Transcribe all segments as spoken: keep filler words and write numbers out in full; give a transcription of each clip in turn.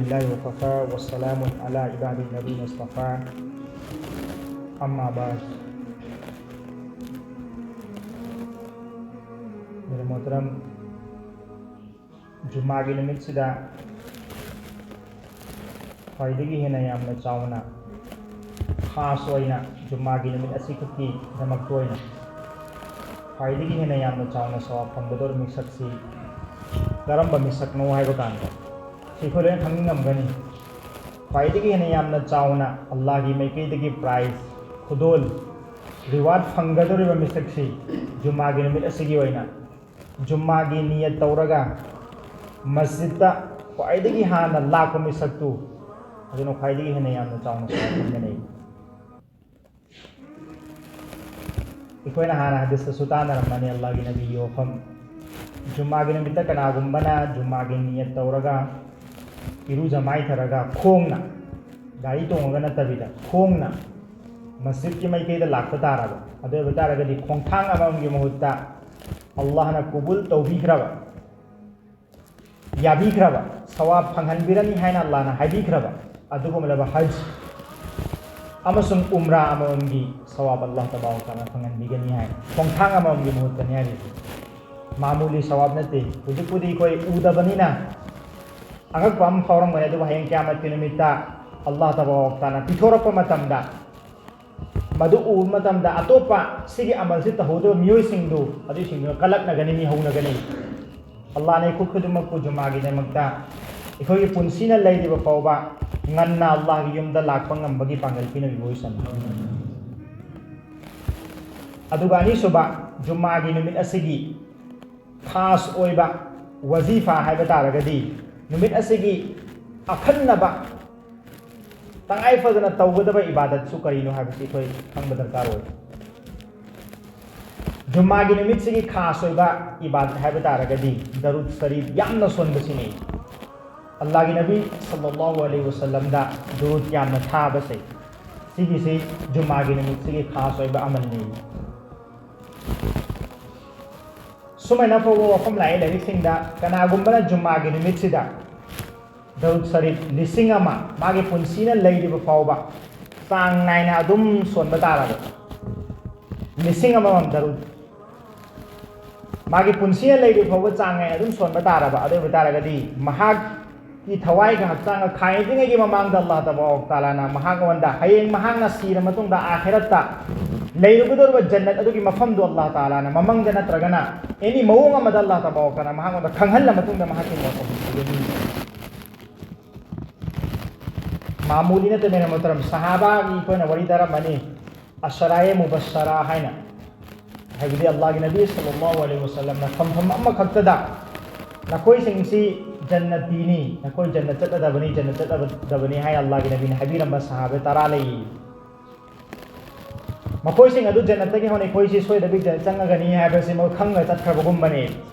لله وكفى وسلام على عباده الذين اصطفى. أما بعد. मेरे मोहतरम, ꯖꯨꯃꯥꯒꯤ ꯅꯨꯃꯤꯠꯁꯤꯗ ꯈ꯭ꯋꯥꯏꯗꯒꯤ ꯍꯦꯟꯅ ꯌꯥꯝꯅ ꯆꯥꯎꯅ, ꯈꯥꯁ ꯑꯣꯏꯅ ꯖꯨꯃꯥꯒꯤ ꯅꯨꯃꯤꯠ ꯑꯁꯤꯈꯛꯀꯤꯗꯃꯛꯇ ꯑꯣꯏꯅ ꯈ꯭ꯋꯥꯏꯗꯒꯤ ꯍꯦꯟꯅ ꯌꯥꯝꯅ ꯆꯥꯎꯅ ꯁꯋꯥꯕ ꯐꯪꯒꯗꯧꯔꯤꯕ ꯃꯤꯁꯛꯁꯤ ꯀꯔꯝꯕ ꯃꯤꯁꯛꯅꯣ ꯍꯥꯏꯕ ꯀꯥꯟꯗ, ꯁꯤ ꯑꯩꯈꯣꯏ ꯂꯣꯏꯅ ꯈꯪꯃꯤꯟꯅꯔꯝꯒꯅꯤ꯫ ꯈ꯭ꯋꯥꯏꯗꯒꯤ ꯍꯦꯟꯅ ꯌꯥꯝꯅ ꯆꯥꯎꯅ ꯑꯜꯂꯥꯍꯒꯤ ꯃꯥꯏꯀꯩꯗꯒꯤ ꯄ꯭ꯔꯥꯏꯖ, ꯈꯨꯗꯣꯜ, ꯔꯤꯋꯥꯔꯗ ꯐꯪꯒꯗꯧꯔꯤꯕ ꯃꯤꯁꯛꯁꯤ ꯖꯨꯃꯥꯒꯤ ꯅꯨꯃꯤꯠ ꯑꯁꯤꯒꯤ ꯑꯣꯏꯅ ꯖꯨꯝꯃꯥꯒꯤ ꯅꯤꯌꯠ ꯇꯧꯔꯒ ꯃꯁꯖꯤꯗꯇ ꯈ꯭ꯋꯥꯏꯗꯒꯤ ꯍꯥꯟꯅ ꯂꯥꯛꯄ ꯃꯤꯁꯛꯇꯨ, ꯑꯗꯨꯅ ꯈ꯭ꯋꯥꯏꯗꯒꯤ ꯍꯦꯟꯅ ꯌꯥꯝꯅ ꯆꯥꯎꯅ ꯁꯋꯥꯕ ꯐꯪꯒꯅꯤ꯫ ꯑꯩꯈꯣꯏꯅ ꯍꯥꯟꯅ ꯍꯗꯤꯁꯇꯁꯨ ꯇꯥꯟꯅꯔꯝꯕꯅꯤ, ꯑꯜꯂꯥꯍꯒꯤ ꯅꯕꯤꯒꯤ ꯋꯥꯐꯝ, ꯖꯨꯝꯃꯥꯒꯤ ꯅꯨꯃꯤꯠꯇ ꯀꯅꯥꯒꯨꯝꯕꯅ ꯖꯨꯝꯃꯥꯒꯤ ꯅꯤꯌꯠ ꯇꯧꯔꯒ ꯏꯔꯨꯖ ꯃꯥꯏꯊꯔꯒ ꯈꯣꯡꯅ, ꯒꯥꯔꯤ ꯇꯣꯡꯉꯒ ꯅꯠꯇꯕꯤꯗ ꯈꯣꯡꯅ ꯃꯁꯖꯤꯗꯀꯤ ꯃꯥꯏꯀꯩꯗ ꯂꯥꯛꯄ ꯇꯥꯔꯕ, ꯑꯗꯨ ꯑꯣꯏꯕ ꯇꯥꯔꯒꯗꯤ ꯈꯣꯡꯊꯥꯡ ꯑꯃꯃꯝꯒꯤ ꯃꯍꯨꯠꯇ ꯑꯜꯂꯥꯍꯅ ꯀꯕꯨꯜ ꯇꯧꯕꯤꯈ꯭ꯔꯕ, ꯌꯥꯕꯤꯈ꯭ꯔꯕ, ꯁꯋꯥꯕ ꯐꯪꯍꯟꯕꯤꯔꯅꯤ ꯍꯥꯏꯅ ꯑꯜꯂꯥꯍꯅ ꯍꯥꯏꯕꯤꯈ꯭ꯔꯕ ꯑꯗꯨꯒꯨꯝꯂꯕ ꯍꯖ ꯑꯃꯁꯨꯡ ꯎꯝꯔꯥ ꯑꯃꯃꯝꯒꯤ ꯁꯋꯥꯕ ꯑꯜꯂꯥꯍ ꯇꯕꯥꯔꯛ ꯇꯥꯂꯥ ꯐꯪꯍꯟꯕꯤꯒꯅꯤ ꯍꯥꯏ꯫ ꯈꯣꯡꯊꯥꯡ ꯑꯃꯃꯝꯒꯤ ꯃꯍꯨꯠꯇꯅꯤ ꯍꯥꯏꯔꯤꯁꯦ꯫ ꯃꯥꯃꯨꯂꯤ ꯁꯋꯥꯕ ꯅꯠꯇꯦ꯫ ꯍꯧꯖꯤꯛꯄꯨꯗꯤ ꯑꯩꯈꯣꯏ ꯎꯗꯕꯅꯤꯅ ꯑꯉꯛꯄ ꯑꯃ ꯐꯥꯎꯔꯝꯒꯅꯤ, ꯑꯗꯨꯕꯨ ꯍꯌꯦꯡ ꯀꯤꯌꯥꯃꯠꯀꯤ ꯅꯨꯃꯤꯠꯇ ꯑꯜꯂꯥꯍ ꯇꯕꯥꯔꯛ ꯇꯥꯂꯥ ꯄꯤꯊꯣꯔꯛꯄ ꯃꯇꯝꯗ, ꯃꯗꯨ ꯎꯕ ꯃꯇꯝꯗ ꯑꯇꯣꯞꯄ ꯁꯤꯒꯤ ꯑꯃꯜꯁꯤ ꯇꯧꯍꯧꯗꯕ ꯃꯤꯑꯣꯏꯁꯤꯡꯗꯨ, ꯑꯗꯨꯏꯁꯤꯡꯗꯨꯅ ꯀꯂꯛꯅꯒꯅꯤ, ꯃꯤꯍꯧꯅꯒꯅꯤ꯫ ꯑꯜꯂꯥꯍꯅ ꯑꯩꯈꯣꯏ ꯈꯨꯗꯤꯡꯃꯛꯄꯨ ꯖꯨꯃꯥꯒꯤꯗꯃꯛꯇ ꯑꯩꯈꯣꯏꯒꯤ ꯄꯨꯟꯁꯤꯅ ꯂꯩꯔꯤꯕ ꯐꯥꯎꯕ ꯉꯟꯅ ꯑꯜꯂꯥꯍꯒꯤ ꯌꯨꯝꯗ ꯂꯥꯛꯄ ꯉꯝꯕꯒꯤ ꯄꯥꯡꯒꯜ ꯄꯤꯅꯕꯤꯕ ꯑꯣꯏꯁꯅꯨ꯫ ꯑꯗꯨꯒ ꯑꯅꯤꯁꯨꯕ, ꯖꯨꯃꯥꯒꯤ ꯅꯨꯃꯤꯠ ꯑꯁꯤꯒꯤ ꯈꯥꯁ ꯑꯣꯏꯕ ꯋꯥꯖꯤꯐꯥ ꯍꯥꯏꯕ ꯇꯥꯔꯒꯗꯤ, ꯅꯨꯃꯤꯠ ꯑꯁꯤꯒꯤ ꯑꯈꯟꯅꯕ, ꯇꯉꯥꯏ ꯐꯗꯅ ꯇꯧꯒꯗꯕ ꯏꯕꯥꯗꯠꯁꯨ ꯀꯔꯤꯅꯣ ꯍꯥꯏꯕꯁꯤ ꯑꯩꯈꯣꯏ ꯈꯪꯕ ꯗꯔꯀꯥꯔ ꯑꯣꯏ꯫ ꯖꯨꯝꯃꯥꯒꯤ ꯅꯨꯃꯤꯠꯁꯤꯒꯤ ꯈꯥꯁ ꯑꯣꯏꯕ ꯏꯕꯥꯗꯠ ꯍꯥꯏꯕ ꯇꯥꯔꯒꯗꯤ ꯗꯔꯨꯗ ꯁꯔꯤꯐ ꯌꯥꯝꯅ ꯁꯣꯟꯕꯁꯤꯅꯤ꯫ ꯑꯜꯂꯥꯍꯒꯤ ꯅꯕꯤ ꯁꯜꯂꯜꯂꯥꯍꯨ ꯑꯂꯩꯍꯤ ꯋꯁꯜꯂꯝꯗ ꯗꯔꯨꯗ ꯌꯥꯝꯅ ꯊꯥꯕꯁꯦ, ꯁꯤꯒꯤꯁꯤ ꯖꯨꯝꯃꯥꯒꯤ ꯅꯨꯃꯤꯠꯁꯤꯒꯤ ꯈꯥꯁ ꯑꯣꯏꯕ ꯑꯃꯜꯅꯤ꯫ ꯁꯨꯃꯥꯏꯅ ꯐꯥꯎꯕ ꯋꯥꯐꯝ ꯂꯥꯛꯏ ꯂꯥꯏꯔꯤꯛꯁꯤꯡꯗ, ꯀꯅꯥꯒꯨꯝꯕꯅ ꯖꯨꯝꯃꯥꯒꯤ ꯅꯨꯃꯤꯠꯁꯤꯗ ꯗꯔꯨꯗ ꯁꯔꯤꯐ ꯂꯤꯁꯤꯡ ꯑꯃ ꯃꯥꯒꯤ ꯄꯨꯟꯁꯤꯅ ꯂꯩꯔꯤꯕ ꯐꯥꯎꯕ ꯆꯥꯡ ꯅꯥꯏꯅ ꯑꯗꯨꯝ ꯁꯣꯟꯕ ꯇꯥꯔꯕ, ꯂꯤꯁꯤꯡ ꯑꯃꯃꯝ ꯗꯔꯨꯗ ꯃꯥꯒꯤ ꯄꯨꯟꯁꯤꯅ ꯂꯩꯔꯤꯕ ꯐꯥꯎꯕ ꯆꯥꯡ ꯅꯥꯏꯅ ꯑꯗꯨꯝ ꯁꯣꯟꯕ ꯇꯥꯔꯕ, ꯑꯗꯨ ꯑꯣꯏꯕ ꯇꯥꯔꯒꯗꯤ ꯃꯍꯥꯛꯀꯤ ꯊꯋꯥꯏꯒ ꯍꯛꯆꯥꯡꯒ ꯈꯥꯏꯗ꯭ꯔꯤꯉꯩꯒꯤ ꯃꯃꯥꯡꯗ ꯑꯜꯂꯥꯍ ꯇꯕꯥꯔꯛ ꯇꯥꯂꯥꯅ ꯃꯍꯥꯛꯉꯣꯟꯗ ꯍꯌꯦꯡ ꯃꯍꯥꯛꯅ ꯁꯤꯔ ꯃꯇꯨꯡꯗ ꯑꯥꯈꯤꯔꯠꯇ ꯂꯩꯔꯨꯒꯗꯧꯔꯤꯕ ꯖꯟꯅꯠ ꯑꯗꯨꯒꯤ ꯃꯐꯝꯗꯨ ꯑꯜꯂꯥꯍ ꯇꯥꯂꯥꯅ ꯃꯃꯪꯗ ꯅꯠꯇ꯭ꯔꯒꯅ ꯑꯦꯅꯤ ꯃꯑꯣꯡ ꯑꯃꯗ ꯑꯜꯂꯥꯍ ꯇꯕꯥꯔꯛ ꯇꯥꯂꯥꯅ ꯃꯍꯥꯛꯉꯣꯟꯗ ꯈꯪꯍꯜꯂ ꯃꯇꯨꯡꯗ ꯃꯍꯥꯛꯀꯤ ꯃꯣꯠ ꯑꯗꯨ ꯄꯤꯒꯅꯤ꯫ ꯃꯥꯃꯨꯂꯤ ꯅꯠꯇꯦ ꯃꯦꯔꯥ ꯃꯣꯍꯇꯔꯝ, ꯁꯍꯥꯕꯥꯒꯤ ꯑꯩꯈꯣꯏꯅ ꯋꯥꯔꯤ ꯇꯥꯔꯝꯃꯅꯤ, ꯑꯁꯔꯥꯌꯦ ꯃꯨꯕꯁꯁꯔꯥ ꯍꯥꯏꯅ, ꯍꯥꯏꯕꯗꯤ ꯑꯜꯂꯥꯍꯒꯤ ꯅꯕꯤ ꯁꯜꯂꯜꯂꯥꯍꯨ ꯑꯂꯩꯍꯤ ꯋꯥꯁꯜꯂꯝꯅ ꯐꯝꯐꯝ ꯑꯃꯈꯛꯇꯗ ꯅꯈꯣꯏꯁꯤꯡꯁꯤ ꯖꯟꯅꯇꯤꯅꯤ, ꯅꯈꯣꯏ ꯖꯟꯅꯠ ꯆꯠꯂꯗꯕꯅꯤ, ꯖꯟꯅꯠ ꯆꯠꯂꯗꯕꯅꯤ ꯍꯥꯏ ꯑꯜꯂꯥꯍꯒꯤ ꯅꯕꯤꯅ ꯍꯥꯏꯕꯤꯔꯝꯕ ꯁꯍꯥꯕ ꯇꯔꯥ ꯂꯩꯌꯦ꯫ ꯃꯈꯣꯏꯁꯤꯡ ꯑꯗꯨ ꯖꯟꯅꯠꯇꯒꯤ ꯍꯧꯅ ꯑꯩꯈꯣꯏꯁꯤ ꯁꯣꯏꯗꯕꯤ ꯖꯟꯅꯠ ꯆꯪꯉꯒꯅꯤ ꯍꯥꯏꯕꯁꯤ ꯃꯈꯣꯏ ꯈꯪꯅ ꯆꯠꯈ꯭ꯔꯕꯒꯨꯝꯕꯅꯤ꯫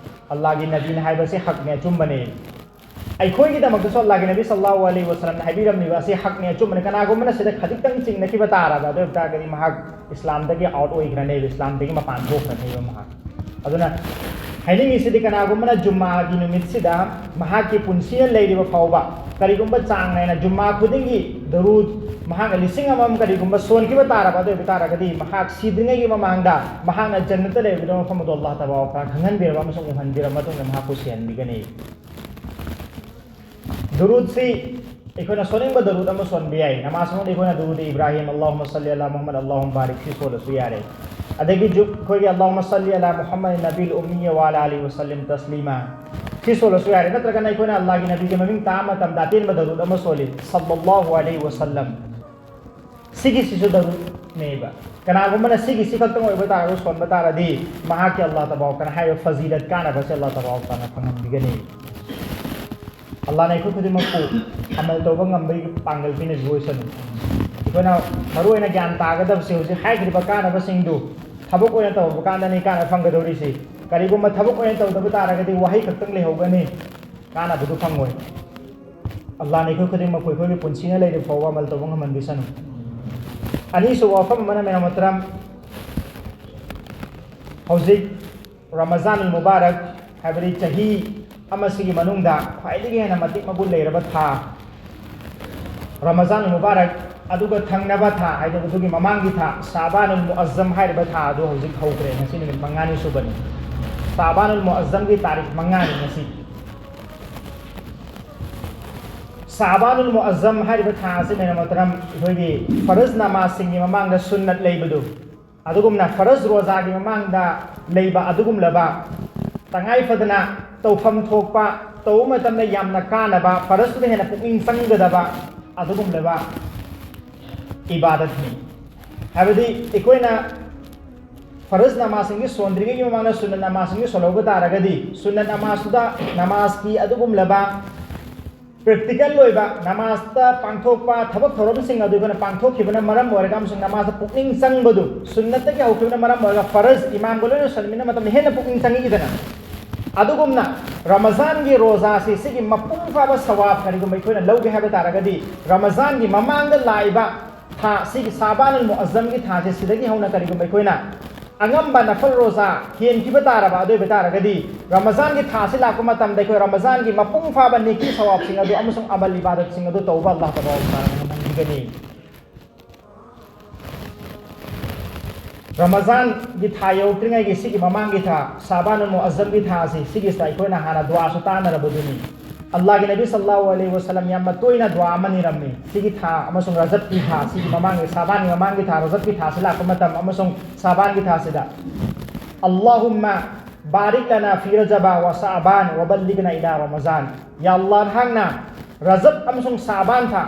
ꯑꯜꯂꯥꯍꯒꯤ ꯅꯕꯤꯅ ꯍꯥꯏꯕꯁꯤ ꯍꯛꯅꯦ, ꯑꯆꯨꯝꯕꯅꯤ꯫ ꯑꯩꯈꯣꯏꯒꯤꯗꯃꯛꯇꯁꯨ ꯑꯜꯂꯥꯍꯒꯤ ꯅꯕꯤ ꯁꯜꯂꯜꯂꯥꯍꯨ ꯑꯂꯩꯍꯤ ꯋꯥꯁꯜꯂꯝꯅ ꯍꯥꯏꯕꯤꯔꯝꯂꯤꯕ ꯑꯁꯤ ꯍꯛꯅꯦ, ꯑꯆꯨꯝꯕꯅꯤ꯫ ꯀꯅꯥꯒꯨꯝꯕꯅ ꯁꯤꯗ ꯈꯖꯤꯛꯇꯪ ꯆꯤꯡꯅꯈꯤꯕ ꯇꯥꯔꯕ, ꯑꯗꯨ ꯑꯣꯏꯕ ꯇꯥꯔꯒꯗꯤ ꯃꯍꯥꯛ ꯏꯁꯂꯥꯝꯗꯒꯤ ꯑꯥꯎꯠ ꯑꯣꯏꯈ꯭ꯔꯅꯦꯕ, ꯏꯁꯂꯥꯝꯗꯒꯤ ꯃꯄꯥꯟ ꯊꯣꯛꯈ꯭ꯔꯅꯦꯕ ꯃꯍꯥꯛ꯫ ꯑꯗꯨꯅ ꯍꯥꯏꯅꯤꯡꯉꯤꯁꯤꯗꯤ ꯀꯅꯥꯒꯨꯝꯕꯅ ꯖꯨꯝꯃꯥꯒꯤ ꯅꯨꯃꯤꯠꯁꯤꯗ ꯃꯍꯥꯛꯀꯤ ꯄꯨꯟꯁꯤꯅ ꯂꯩꯔꯤꯕ ꯐꯥꯎꯕ ꯀꯔꯤꯒꯨꯝꯕ ꯆꯥꯡ ꯅꯥꯏꯅ ꯖꯨꯝꯃꯥ ꯈꯨꯗꯤꯡꯒꯤ ꯗꯔꯨꯗ ꯃꯍꯥꯛꯅ ꯂꯤꯁꯤꯡ ꯑꯃꯃꯝ ꯀꯔꯤꯒꯨꯝꯕ ꯁꯣꯟꯈꯤꯕ ꯇꯥꯔꯕ, ꯑꯗꯨ ꯑꯣꯏꯕ ꯇꯥꯔꯒꯗꯤ ꯃꯍꯥꯛ ꯁꯤꯗ꯭ꯔꯤꯉꯩꯒꯤ ꯃꯃꯥꯡꯗ ꯃꯍꯥꯛꯅ ꯖꯟꯅꯠꯇ ꯂꯩꯔꯤꯕ ꯃꯐꯝ ꯑꯗꯨ ꯑꯜꯂꯥꯍ ꯇꯕꯥꯔꯛ ꯇꯥꯂꯥꯅ ꯈꯪꯍꯟꯕꯤꯔꯕ ꯑꯃꯁꯨꯡ ꯎꯍꯟꯕꯤꯔꯕ ꯃꯇꯨꯡꯗ ꯃꯍꯥꯛꯄꯨ ꯁꯤꯍꯟꯕꯤꯒꯅꯤ꯫ ꯗꯔꯨꯗꯁꯤ ꯑꯩꯈꯣꯏꯅ ꯁꯣꯟꯅꯤꯡꯕ ꯗꯔꯨꯗ ꯑꯃ ꯁꯣꯟꯕ ꯌꯥꯏ꯫ ꯅꯃꯥꯖ ꯃꯅꯨꯡꯗ ꯑꯩꯈꯣꯏꯅ ꯗꯔꯨꯗ ꯏꯕ꯭ꯔꯥꯍꯤꯝ, ꯑꯜꯂꯥꯍꯨꯝꯃ ꯁꯜꯂꯤ ꯑꯂꯥ ꯃꯨꯍꯝꯃꯗ, ꯑꯜꯂꯥꯍꯨꯝꯃ ꯕꯥꯔꯤꯛ ꯁꯤ ꯁꯣꯜꯂꯁꯨ ꯌꯥꯔꯦ꯫ ꯑꯗꯒꯤ ꯖꯨ-, ꯑꯩꯈꯣꯏꯒꯤ ꯑꯜꯂꯥꯍꯨꯝꯃ ꯁꯜꯂꯤ ꯑꯂꯥ ꯃꯨꯍꯝꯃꯗ ꯅꯕꯤꯜ ꯎꯝꯃꯤ ꯋ ꯑꯂꯥ ꯑꯂꯤꯍꯤ ꯋ ꯁꯜꯂꯤꯝ ꯇꯁꯂꯤꯃꯥ ꯁꯤ ꯁꯣꯜꯂꯁꯨ ꯌꯥꯔꯦ꯫ ꯅꯠꯇ꯭ꯔꯒꯅ ꯑꯩꯈꯣꯏꯅ ꯑꯜꯂꯥꯍꯒꯤ ꯅꯕꯤꯒꯤ ꯃꯃꯤꯡ ꯇꯥꯕ ꯃꯇꯝꯗ ꯑꯇꯦꯟꯕ ꯗꯔꯨꯗ ꯑꯃ ꯁꯣꯜꯂꯤ, ꯁꯜꯂꯜꯂꯥꯍꯨ ꯑꯂꯩꯍꯤ ꯋ ꯁꯜꯂꯝ꯫ ꯁꯤꯒꯤꯁꯤꯁꯨ ꯗꯔꯨꯗꯅꯦꯕ꯫ ꯀꯅꯥꯒꯨꯝꯕꯅ ꯁꯤꯒꯤꯁꯤ ꯈꯛꯇꯪ ꯑꯣꯏꯕ ꯇꯥꯔꯒꯁꯨ ꯁꯣꯟꯕ ꯇꯥꯔꯗꯤ ꯃꯍꯥꯛꯀꯤ ꯑꯜꯂꯥꯍ ꯇꯕꯥꯔꯛ ꯇꯥꯂꯥꯅ ꯍꯥꯏꯕ ꯐꯖꯤꯂꯠ ꯀꯥꯟꯅꯕꯁꯦ ꯑꯜꯂꯥꯍ ꯇꯕꯥꯔꯛ ꯇꯥꯂꯥꯅ ꯐꯪꯍꯟꯕꯤꯒꯅꯤ꯫ ꯑꯜꯂꯥꯍꯅ ꯑꯩꯈꯣꯏ ꯈꯨꯗꯤꯡꯃꯛꯄꯨ ꯑꯃꯜ ꯇꯧꯕ ꯉꯝꯕꯒꯤ ꯄꯥꯡꯒꯜ ꯄꯤꯅꯕꯤꯕ ꯑꯣꯏꯁꯅꯨ꯫ ꯑꯩꯈꯣꯏꯅ ꯃꯔꯨ ꯑꯣꯏꯅ ꯒ꯭ꯌꯥꯟ ꯇꯥꯒꯗꯕꯁꯦ ꯍꯧꯖꯤꯛ ꯍꯥꯏꯈ꯭ꯔꯤꯕ ꯀꯥꯟꯅꯕꯁꯤꯡꯗꯨ ꯊꯕꯛ ꯑꯣꯏꯅ ꯇꯧꯔꯕ ꯀꯥꯟꯗꯅꯤ ꯀꯥꯟꯅꯕ ꯐꯪꯒꯗꯧꯔꯤꯁꯤ꯫ ꯀꯔꯤꯒꯨꯝꯕ ꯊꯕꯛ ꯑꯣꯏꯅ ꯇꯧꯗꯕ ꯇꯥꯔꯒꯗꯤ ꯋꯥꯍꯩ ꯈꯛꯇꯪ ꯂꯩꯍꯧꯒꯅꯤ, ꯀꯥꯟꯅꯕꯗꯨ ꯐꯪꯉꯣꯏ꯫ ꯑꯜꯂꯥꯍꯅ ꯑꯩꯈꯣꯏ ꯈꯨꯗꯤꯡꯃꯛꯄꯨ ꯑꯩꯈꯣꯏꯒꯤ ꯄꯨꯟꯁꯤꯅ ꯂꯩꯔꯤꯕ ꯐꯥꯎꯕ ꯑꯃꯜ ꯇꯧꯕ ꯉꯝꯍꯟꯕꯤꯁꯅꯨ꯫ ꯑꯅꯤꯁꯨꯕ ꯋꯥꯐꯝ ꯑꯃꯅ, ꯃꯦꯔꯥ ꯃꯣꯍꯇꯔꯝ, ꯍꯧꯖꯤꯛ ꯔꯃꯖꯥꯟ ꯃꯨꯕꯥꯔꯛ, ꯍꯥꯏꯕꯗꯤ ꯆꯍꯤ ꯑꯃꯁꯤꯒꯤ ꯃꯅꯨꯡꯗ ꯈ꯭ꯋꯥꯏꯗꯒꯤ ꯍꯦꯟꯅ ꯃꯇꯤꯛ ꯃꯒꯨꯟ ꯂꯩꯔꯕ ꯊꯥ ꯔꯃꯖꯥꯟ ꯃꯨꯕꯥꯔꯛ, ꯑꯗꯨꯒ ꯊꯪꯅꯕ ꯊꯥ, ꯍꯥꯏꯗꯤ ꯑꯗꯨꯒꯤ ꯃꯃꯥꯡꯒꯤ ꯊꯥ ꯁꯥꯕꯥꯅꯨꯜ ꯃꯨꯑꯖꯝ ꯍꯥꯏꯔꯤꯕ ꯊꯥ ꯑꯗꯨ ꯍꯧꯖꯤꯛ ꯍꯧꯈ꯭ꯔꯦ꯫ ꯉꯁꯤ ꯅꯨꯃꯤꯠ ꯃꯉꯥꯅꯤ ꯁꯨꯕꯅꯤ꯫ ꯁꯥꯕꯥꯅꯨꯜ ꯃꯨꯑꯖꯝꯒꯤ ꯇꯥꯔꯤꯛ ꯃꯉꯥꯅꯤ ꯉꯁꯤ꯫ ꯁꯥꯕꯥꯅꯨꯜ ꯃꯨꯑꯖꯝ ꯍꯥꯏꯔꯤꯕ ꯊꯥ ꯑꯁꯤ ꯃꯦꯔꯥ ꯃꯣꯍꯇꯔꯝ ꯑꯩꯈꯣꯏꯒꯤ ꯐꯔꯖ ꯅꯃꯥꯖꯁꯤꯡꯒꯤ ꯃꯃꯥꯡꯗ ꯁꯨꯟꯅꯠ ꯂꯩꯕꯗꯨ, ꯑꯗꯨꯒꯨꯝꯅ ꯐꯔꯖ ꯔꯣꯖꯥꯒꯤ ꯃꯃꯥꯡꯗ ꯂꯩꯕ ꯑꯗꯨꯒꯨꯝꯂꯕ ꯇꯉꯥꯏ ꯐꯗꯅ ꯇꯧꯐꯝ ꯊꯣꯛꯄ, ꯇꯧꯕ ꯃꯇꯝꯗ ꯌꯥꯝꯅ ꯀꯥꯟꯅꯕ, ꯐꯔꯖꯇꯨꯗ ꯍꯦꯟꯅ ꯄꯨꯛꯅꯤꯡ ꯆꯪꯒꯗꯕ ꯑꯗꯨꯒꯨꯝꯂꯕ ꯏꯕꯥꯗꯠꯅꯤ꯫ ꯍꯥꯏꯕꯗꯤ ꯑꯩꯈꯣꯏꯅ ꯐꯔꯖ ꯅꯃꯥꯖꯁꯤꯡꯒꯤ ꯁꯣꯟꯗ꯭ꯔꯤꯉꯩꯒꯤ ꯃꯃꯥꯡꯗ ꯁꯨꯟꯅꯠ ꯅꯃꯥꯖꯁꯤꯡꯒꯤ ꯁꯣꯜꯍꯧꯕ ꯇꯥꯔꯒꯗꯤ, ꯁꯨꯟꯅꯠ ꯅꯃꯥꯖꯇꯨꯗ ꯅꯃꯥꯖꯀꯤ ꯑꯗꯨꯒꯨꯝꯂꯕ ꯄ꯭ꯔꯦꯛꯇꯤꯀꯦꯜ ꯑꯣꯏꯕ ꯅꯃꯥꯖꯇ ꯄꯥꯡꯊꯣꯛꯄ ꯊꯕꯛ ꯊꯧꯔꯝꯁꯤꯡ ꯑꯗꯨ ꯑꯩꯈꯣꯏꯅ ꯄꯥꯡꯊꯣꯛꯈꯤꯕꯅ ꯃꯔꯝ ꯑꯣꯏꯔꯒ ꯑꯃꯁꯨꯡ ꯅꯃꯥꯖꯇ ꯄꯨꯛꯅꯤꯡ ꯆꯪꯕꯗꯨ ꯁꯨꯟꯅꯠꯇꯒꯤ ꯍꯧꯈꯤꯕꯅ ꯃꯔꯝ ꯑꯣꯏꯔꯒ ꯐꯔꯖ ꯏꯃꯥꯝꯒ ꯂꯣꯏꯅ ꯁꯣꯟꯃꯤꯟꯅꯕ ꯃꯇꯝꯗ ꯍꯦꯟꯅ ꯄꯨꯛꯅꯤꯡ ꯆꯪꯉꯛꯏꯗꯅ꯫ ꯑꯗꯨꯒꯨꯝꯅ ꯔꯃꯖꯥꯟꯒꯤ ꯔꯣꯖꯥꯁꯤ ꯁꯤꯒꯤ ꯃꯄꯨꯡ ꯐꯥꯕ ꯁꯋꯥꯕ ꯀꯔꯤꯒꯨꯝꯕ ꯑꯩꯈꯣꯏꯅ ꯂꯧꯒꯦ ꯍꯥꯏꯕ ꯇꯥꯔꯒꯗꯤ, ꯔꯃꯖꯥꯟꯒꯤ ꯃꯃꯥꯡꯗ ꯂꯥꯛꯏꯕ ꯊꯥ, ꯁꯤꯒꯤ ꯁꯥꯕꯥꯅꯨꯜ ꯃꯨꯑꯖꯝꯒꯤ ꯊꯥꯁꯦ ꯁꯤꯗꯒꯤ ꯍꯧꯅ ꯀꯔꯤꯒꯨꯝꯕ ꯑꯩꯈꯣꯏꯅ ꯑꯉꯝꯕ ꯅꯐꯜ ꯔꯣꯖꯥ ꯍꯦꯟꯈꯤꯕ ꯇꯥꯔꯕ, ꯑꯗꯨ ꯑꯣꯏꯕ ꯇꯥꯔꯒꯗꯤ ꯔꯃꯖꯥꯟꯒꯤ ꯊꯥꯁꯤ ꯂꯥꯛꯄ ꯃꯇꯝꯗ ꯑꯩꯈꯣꯏ ꯔꯃꯖꯥꯟꯒꯤ ꯃꯄꯨꯡ ꯐꯥꯕ ꯅꯦꯀꯤ ꯁꯋꯥꯕꯁꯤꯡ ꯑꯗꯨ ꯑꯃꯁꯨꯡ ꯑꯃꯜ ꯏꯕꯥꯗꯠꯁꯤꯡ ꯑꯗꯨ ꯇꯧꯕ ꯑꯜꯂꯥꯍ ꯇꯕꯥꯔꯛ ꯋ ꯇꯥꯂꯥꯅ ꯉꯝꯍꯟꯕꯤꯒꯅꯤ꯫ ꯔꯃꯖꯥꯟꯒꯤ ꯊꯥ ꯌꯧꯔꯛꯇ꯭ꯔꯤꯉꯩꯒꯤ ꯁꯤꯒꯤ ꯃꯃꯥꯡꯒꯤ ꯊꯥ, ꯁꯥꯕꯥꯅꯨꯜ ꯃꯨꯑꯖꯝꯒꯤ ꯊꯥ ꯑꯁꯤ, ꯁꯤꯒꯤꯁꯤꯗ ꯑꯩꯈꯣꯏꯅ ꯍꯥꯟꯅ ꯗꯨꯋꯥꯁꯨ ꯇꯥꯟꯅꯔꯕꯗꯨꯅꯤ꯫ ꯑꯜꯂꯥꯍꯒꯤ ꯅꯕꯤ ꯁꯜꯂꯜꯂꯥꯍꯨ ꯑꯂꯩꯍꯤ ꯋꯁꯜꯂꯝ ꯌꯥꯝꯅ ꯇꯣꯏꯅ ꯗꯨꯋꯥ ꯑꯃ ꯅꯤꯔꯝꯃꯤ꯫ ꯁꯤꯒꯤ ꯊꯥ ꯑꯃꯁꯨꯡ ꯔꯖꯕꯀꯤ ꯊꯥ, ꯁꯤꯒꯤ ꯃꯃꯥꯡꯒꯤ ꯁꯥꯕꯥꯟꯒꯤ ꯃꯃꯥꯡꯒꯤ ꯊꯥ, ꯔꯖꯕꯀꯤ ꯊꯥꯁꯤ ꯂꯥꯛꯄ ꯃꯇꯝ ꯑꯃꯁꯨꯡ ꯁꯥꯕꯥꯟꯒꯤ ꯊꯥꯁꯤꯗ, "ꯑꯜꯂꯥꯍꯨꯝꯃ ꯕꯥꯔꯤꯛ ꯂꯅꯥ ꯐꯤ ꯔꯖꯕ ꯋ ꯁꯥꯕꯥꯟ ꯋ ꯕꯜꯂꯤꯒꯅꯥ ꯏꯂꯥ ꯔꯃꯖꯥꯟ"꯫ ꯌꯥ ꯑꯜꯂꯥꯍ, ꯅꯍꯥꯛꯅ ꯔꯖꯕ ꯑꯃꯁꯨꯡ ꯁꯥꯕꯥꯟ ꯊꯥ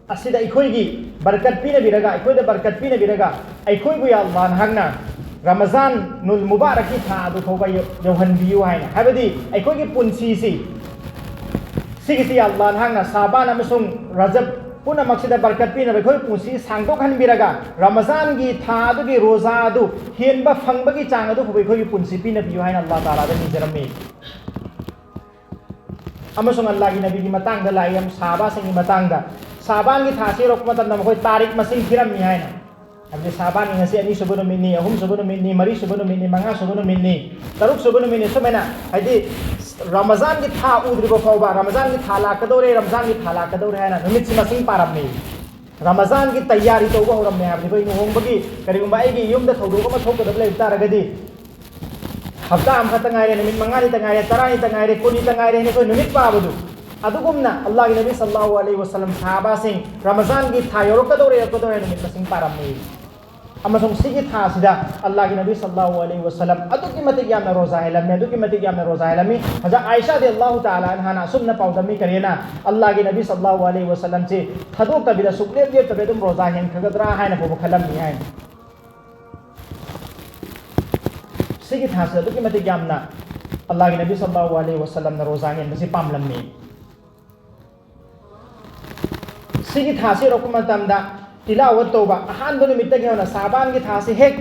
ꯑꯁꯤꯗ ꯑꯩꯈꯣꯏꯒꯤ ꯕꯔꯀꯠ ꯄꯤꯅꯕꯤꯔꯒ, ꯑꯩꯈꯣꯏꯗ ꯕꯔꯀꯠ ꯄꯤꯅꯕꯤꯔꯒ, ꯑꯩꯈꯣꯏꯕꯨ ꯌꯥ ꯑꯜꯂꯥꯍ ꯅꯍꯥꯛꯅ ꯔꯃꯖꯥꯟ ꯅꯨꯜ ꯃꯨꯕꯥꯔꯛꯀꯤ ꯊꯥ ꯑꯗꯨ ꯐꯥꯎꯕ ꯌꯧ-, ꯌꯧꯍꯟꯕꯤꯌꯨ ꯍꯥꯏꯅ꯫ ꯍꯥꯏꯕꯗꯤ ꯑꯩꯈꯣꯏꯒꯤ ꯄꯨꯟꯁꯤꯁꯤ, ꯁꯤꯒꯤꯁꯤ ꯌꯥ ꯑꯜꯂꯥꯍ ꯅꯍꯥꯛꯅ ꯁꯥꯕꯥꯟ ꯑꯃꯁꯨꯡ ꯔꯖꯕ ꯄꯨꯝꯅꯃꯛꯁꯤꯗ ꯕꯔꯀꯠ ꯄꯤꯅꯕ ꯑꯩꯈꯣꯏ ꯄꯨꯟꯁꯤ ꯁꯥꯡꯗꯣꯛꯍꯟꯕꯤꯔꯒ, ꯔꯃꯖꯥꯟꯒꯤ ꯊꯥ ꯑꯗꯨꯒꯤ ꯔꯣꯖꯥ ꯑꯗꯨ ꯍꯦꯟꯕ ꯐꯪꯕꯒꯤ ꯆꯥꯡ ꯑꯗꯨ ꯐꯥꯎꯕ ꯑꯩꯈꯣꯏꯒꯤ ꯄꯨꯟꯁꯤ ꯄꯤꯅꯕꯤꯌꯨ ꯍꯥꯏꯅ ꯑꯜꯂꯥꯍ ꯇꯥꯂꯥꯗ ꯅꯤꯖꯔꯝꯃꯤ꯫ ꯑꯃꯁꯨꯡ ꯑꯜꯂꯥꯍꯒꯤ ꯅꯕꯤꯒꯤ ꯃꯇꯥꯡꯗ ꯂꯥꯛꯏ, ꯁꯥꯍꯥꯕꯥꯁꯤꯡꯒꯤ ꯃꯇꯥꯡꯗ, ꯁꯥꯕꯥꯟꯒꯤ ꯊꯥꯁꯤ ꯌꯧꯔꯛꯄ ꯃꯇꯝꯗ ꯃꯈꯣꯏ ꯇꯥꯔꯤꯛ ꯃꯁꯤꯡ ꯊꯤꯔꯝꯃꯤ ꯍꯥꯏꯅ꯫ ꯍꯥꯏꯕꯗꯤ ꯁꯥꯕꯥꯟꯒꯤ ꯉꯁꯤ ꯑꯅꯤꯁꯨꯕ ꯅꯨꯃꯤꯠꯅꯤ, ꯑꯍꯨꯝꯁꯨꯕ ꯅꯨꯃꯤꯠꯅꯤ, ꯃꯔꯤꯁꯨꯕ ꯅꯨꯃꯤꯠꯅꯤ, ꯃꯉꯥꯁꯨꯕ ꯅꯨꯃꯤꯠꯅꯤ, ꯇꯔꯨꯛꯁꯨꯕ ꯅꯨꯃꯤꯠꯅꯤ, ꯁꯨꯃꯥꯏꯅ, ꯍꯥꯏꯗꯤ ꯔꯃꯖꯥꯟꯒꯤ ꯊꯥ ꯎꯗ꯭ꯔꯤꯕ ꯐꯥꯎꯕ, ꯔꯃꯖꯥꯟꯒꯤ ꯊꯥ ꯂꯥꯛꯀꯗꯧꯔꯦ, ꯔꯃꯖꯥꯟꯒꯤ ꯊꯥ ꯂꯥꯛꯀꯗꯧꯔꯦ ꯍꯥꯏꯅ ꯅꯨꯃꯤꯠꯁꯤ ꯃꯁꯤꯡ ꯄꯥꯔꯝꯃꯤ꯫ ꯔꯃꯖꯥꯟꯒꯤ ꯇꯌꯥꯔꯤ ꯇꯧꯕ ꯍꯧꯔꯝꯃꯦ ꯍꯥꯏꯕꯗꯤ, ꯑꯩꯈꯣꯏ ꯂꯨꯍꯣꯡꯕꯒꯤ, ꯀꯔꯤꯒꯨꯝꯕ ꯑꯩꯒꯤ ꯌꯨꯝꯗ ꯊꯧꯗꯣꯛ ꯑꯃ ꯊꯣꯛꯀꯗꯕ ꯂꯩꯕ ꯇꯥꯔꯒꯗꯤ, ꯍꯞꯇꯥ ꯑꯃꯈꯛꯇ ꯉꯥꯏꯔꯦ, ꯅꯨꯃꯤꯠ ꯃꯉꯥꯅꯤꯇ ꯉꯥꯏꯔꯦ, ꯇꯔꯥꯅꯤꯇ ꯉꯥꯏꯔꯦ, ꯀꯨꯟꯅꯤꯇ ꯉꯥꯏꯔꯦ ꯍꯥꯏꯅ ꯑꯩꯈꯣꯏ ꯅꯨꯃꯤꯠ ꯄꯥꯕꯗꯨ, ꯑꯗꯨꯒꯨꯝꯅ ꯑꯜꯂꯥꯍꯒꯤ ꯅꯕꯤ ꯁꯜꯂꯜꯂꯥꯍꯨ ꯑꯂꯩꯍꯤ ꯋꯁꯜꯂꯝ ꯁꯍꯥꯕꯥꯁꯤꯡ ꯔꯃꯖꯥꯟꯒꯤ ꯊꯥ ꯌꯧꯔꯛꯀꯗꯧꯔꯦ, ꯌꯧꯔꯛꯀꯗꯧꯔꯦ ꯅꯨꯃꯤꯠ ꯃꯁꯤꯡ ꯄꯥꯔꯝꯃꯤ꯫ ꯑꯃꯁꯨꯡ ꯁꯤꯒꯤ ꯊꯥꯁꯤꯗ ꯑꯜꯂꯥꯍꯒꯤ ꯅꯕꯤ ꯁꯜꯂꯜꯂꯥꯍꯨ ꯑꯂꯩꯍꯤ ꯋꯁꯜꯂꯝ ꯑꯗꯨꯛꯀꯤ ꯃꯇꯤꯛ ꯌꯥꯝꯅ ꯔꯣꯖꯥ ꯍꯦꯜꯂꯝꯃꯤ, ꯑꯗꯨꯛꯀꯤ ꯃꯇꯤꯛ ꯌꯥꯝꯅ ꯔꯣꯖꯥ ꯍꯦꯜꯂꯝꯃꯤ꯫ ꯍꯖꯔꯠ ꯑꯥꯏꯁꯥ ꯔꯗꯤꯌꯜꯂꯥꯍꯨ ꯇꯥꯂꯥ ꯑꯟꯍꯥꯅ ꯑꯁꯨꯝꯅ ꯄꯥꯎꯗꯝꯃꯤ, ꯀꯔꯤꯅ ꯑꯜꯂꯥꯍꯒꯤ ꯅꯕꯤ ꯁꯜꯂꯜꯂꯥꯍꯨ ꯑꯂꯩꯍꯤ ꯋꯁꯜꯂꯝꯁꯤ ꯊꯥꯗꯣꯛꯇꯕꯤꯗ, ꯁꯨꯛꯂꯦꯞ ꯂꯦꯞꯇꯕꯤ ꯑꯗꯨꯝ ꯔꯣꯖꯥ ꯍꯦꯟꯈꯒꯗ꯭ꯔꯥ ꯍꯥꯏꯅ ꯐꯥꯎꯕ ꯈꯜꯂꯝꯃꯤ ꯍꯥꯏꯅ꯫ ꯁꯤꯒꯤ ꯊꯥꯁꯤꯗ ꯑꯗꯨꯛꯀꯤ ꯃꯇꯤꯛ ꯌꯥꯝꯅ ꯑꯜꯂꯥꯍꯒꯤ ꯅꯕꯤ ꯁꯜꯂꯜꯂꯥꯍꯨ ꯑꯂꯩꯍꯤ ꯋꯁꯜꯂꯝꯅ ꯔꯣꯖꯥ ꯍꯦꯟꯕꯁꯤ ꯄꯥꯝꯂꯝꯃꯤ꯫ ꯁꯤꯒꯤ ꯊꯥꯁꯤ ꯌꯧꯔꯛꯄ ꯃꯇꯝꯗ ꯇꯤꯂꯥꯋꯠ ꯇꯧꯕ, ꯑꯍꯥꯟꯕ ꯅꯨꯃꯤꯠꯇꯒꯤ ꯍꯧꯅ, ꯁꯥꯕꯥꯟꯒꯤ ꯊꯥꯁꯤ ꯍꯦꯛ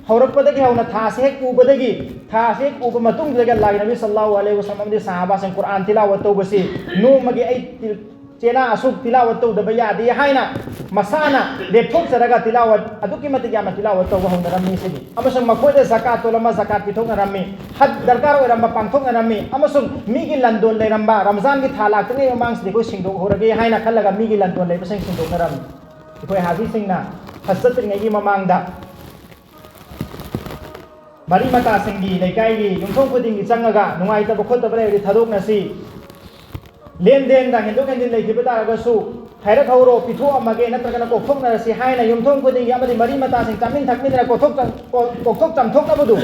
ꯍꯧꯔꯛꯄꯗꯒꯤ ꯍꯧꯅ, ꯊꯥꯁꯤ ꯍꯦꯛ ꯎꯕꯗꯒꯤ, ꯊꯥꯁꯤ ꯍꯦꯛ ꯎꯕ ꯃꯇꯨꯡꯗꯒꯤ ꯑꯜꯂꯥꯍꯒꯤ ꯅꯕꯤ ꯁꯜꯂꯜꯂꯥꯍꯨ ꯑꯂꯩꯍꯤ ꯋꯁꯜꯂꯝ ꯑꯃꯗꯤ ꯁꯍꯥꯕꯥꯁꯤꯡ ꯀꯨꯔꯥꯟ ꯇꯤꯂꯥꯋꯠ ꯇꯧꯕꯁꯤ ꯅꯣꯡꯃꯒꯤ ꯑꯩ ꯇꯤꯜ-, ꯆꯦꯅꯥ ꯑꯁꯨꯛ ꯇꯤꯂꯥꯋꯠ ꯇꯧꯗꯕ ꯌꯥꯗꯦ ꯍꯥꯏꯅ ꯃꯁꯥꯅ ꯂꯦꯞꯊꯣꯛꯆꯔꯒ ꯇꯤꯂꯥꯋꯠ, ꯑꯗꯨꯛꯀꯤ ꯃꯇꯤꯛ ꯌꯥꯝꯅ ꯇꯤꯂꯥꯋꯠ ꯇꯧꯕ ꯍꯧꯅꯔꯝꯃꯤ ꯁꯤꯅꯤ꯫ ꯑꯃꯁꯨꯡ ꯃꯈꯣꯏꯗ ꯖꯀꯥꯠ ꯇꯣꯜꯂꯝꯕ ꯖꯀꯥꯠ ꯄꯤꯊꯣꯛꯅꯔꯝꯃꯤ, ꯍꯖ ꯗꯔꯀꯥꯔ ꯑꯣꯏꯔꯝꯕ ꯄꯥꯡꯊꯣꯛꯅꯔꯝꯃꯤ, ꯑꯃꯁꯨꯡ ꯃꯤꯒꯤ ꯂꯟꯗꯣꯟ ꯂꯩꯔꯝꯕ, ꯔꯝꯖꯥꯟꯒꯤ ꯊꯥ ꯂꯥꯛꯇ꯭ꯔꯤꯉꯩ ꯃꯃꯥꯡꯁꯤꯗ ꯑꯩꯈꯣꯏ ꯁꯦꯡꯗꯣꯛꯍꯧꯔꯒꯦ ꯍꯥꯏꯅ ꯈꯜꯂꯒ ꯃꯤꯒꯤ ꯂꯟꯗꯣꯟ ꯂꯩꯕꯁꯤꯡ ꯁꯦꯡꯗꯣꯛꯅꯔꯝꯃꯤ꯫ ꯑꯩꯈꯣꯏ ꯍꯥꯖꯤꯁꯤꯡꯅ ꯍꯖ ꯆꯠꯇ꯭ꯔꯤꯉꯩꯒꯤ ꯃꯃꯥꯡꯗ ꯃꯔꯤ ꯃꯇꯥꯁꯤꯡꯒꯤ, ꯂꯩꯀꯥꯏꯒꯤ ꯌꯨꯝꯊꯣꯡ ꯈꯨꯗꯤꯡꯒꯤ ꯆꯪꯉꯒ ꯅꯨꯡꯉꯥꯏꯇꯕ ꯈꯣꯠꯇꯕ ꯂꯩꯔꯗꯤ ꯊꯥꯗꯣꯛꯅꯁꯤ, ꯂꯦꯟꯗꯦꯟꯗ ꯍꯦꯟꯗꯣꯛ ꯍꯦꯟꯖꯤꯟ ꯂꯩꯈꯤꯕ ꯇꯥꯔꯒꯁꯨ ꯍꯥꯏꯔꯛꯍꯧꯔꯣ, ꯄꯤꯊꯣꯛꯑꯝꯃꯒꯦ ꯅꯠꯇ꯭ꯔꯒꯅ ꯀꯣꯛꯊꯣꯛꯅꯔꯁꯤ ꯍꯥꯏꯅ ꯌꯨꯝꯊꯣꯡ ꯈꯨꯗꯤꯡꯒꯤ ꯑꯃꯗꯤ ꯃꯔꯤ ꯃꯇꯥꯁꯤꯡ ꯆꯥꯃꯤꯟ ꯊꯛꯃꯤꯟꯅꯔ ꯀꯣꯛꯊꯣꯛ ꯆ-, ꯀꯣꯛ-, ꯀꯣꯛꯊꯣꯛ ꯆꯥꯝꯊꯣꯛꯅꯕꯗꯨ,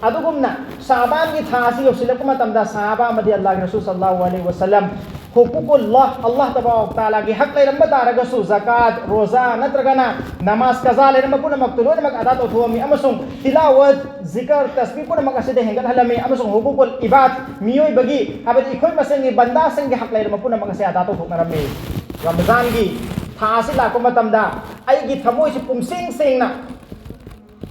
ꯑꯗꯨꯒꯨꯝꯅ ꯁꯥꯕꯥꯟꯒꯤ ꯊꯥ ꯑꯁꯤ ꯌꯧꯁꯤꯜꯂꯛꯄ ꯃꯇꯝꯗ ꯁꯥꯕꯥ ꯑꯃꯗꯤ ꯑꯜꯂꯥꯍꯒꯤ ꯔꯁꯨꯜ ꯁꯜꯂꯜꯂꯥꯍꯨ ꯑꯂꯩꯍꯤ ꯋꯁꯜꯂꯝ ꯍꯨꯀꯨꯀꯨꯜꯂꯥꯍ, ꯑꯜꯂꯥꯍ ꯇꯕꯥꯔꯛ ꯇꯥꯂꯥꯒꯤ ꯍꯛ ꯂꯩꯔꯝꯕ ꯇꯥꯔꯒꯁꯨ, ꯖꯀꯥꯠ, ꯔꯣꯖꯥ ꯅꯠꯇ꯭ꯔꯒꯅ ꯅꯃꯥꯖ ꯀꯖꯥ ꯂꯩꯔꯝꯕ ꯄꯨꯝꯅꯃꯛꯇꯨ ꯂꯣꯏꯅꯃꯛ ꯑꯗꯥ ꯇꯧꯊꯣꯛꯑꯝꯃꯤ, ꯑꯃꯁꯨꯡ ꯇꯤꯂꯥꯋꯠ, ꯖꯤꯀꯔ, ꯇꯁꯕꯤꯍ ꯄꯨꯝꯅꯃꯛ ꯑꯁꯤꯗ ꯍꯦꯟꯒꯠꯍꯜꯂꯝꯃꯤ, ꯑꯃꯁꯨꯡ ꯍꯨꯀꯨꯀꯨꯜ ꯏꯕꯥꯗ, ꯃꯤꯑꯣꯏꯕꯒꯤ, ꯍꯥꯏꯕꯗꯤ ꯑꯩꯈꯣꯏ ꯃꯁꯦꯟꯒꯤ ꯕꯟꯗꯥꯁꯤꯡꯒꯤ ꯍꯛ ꯂꯩꯔꯝꯕ ꯄꯨꯝꯅꯃꯛ ꯑꯁꯤ ꯑꯗꯥ ꯇꯧꯊꯣꯛꯅꯔꯝꯃꯤ꯫ ꯔꯃꯖꯥꯟꯒꯤ ꯊꯥ ꯑꯁꯤ ꯂꯥꯛꯄ ꯃꯇꯝꯗ ꯑꯩꯒꯤ ꯊꯃꯣꯏꯁꯤ ꯄꯨꯝꯁꯦꯡ ꯁꯦꯡꯅ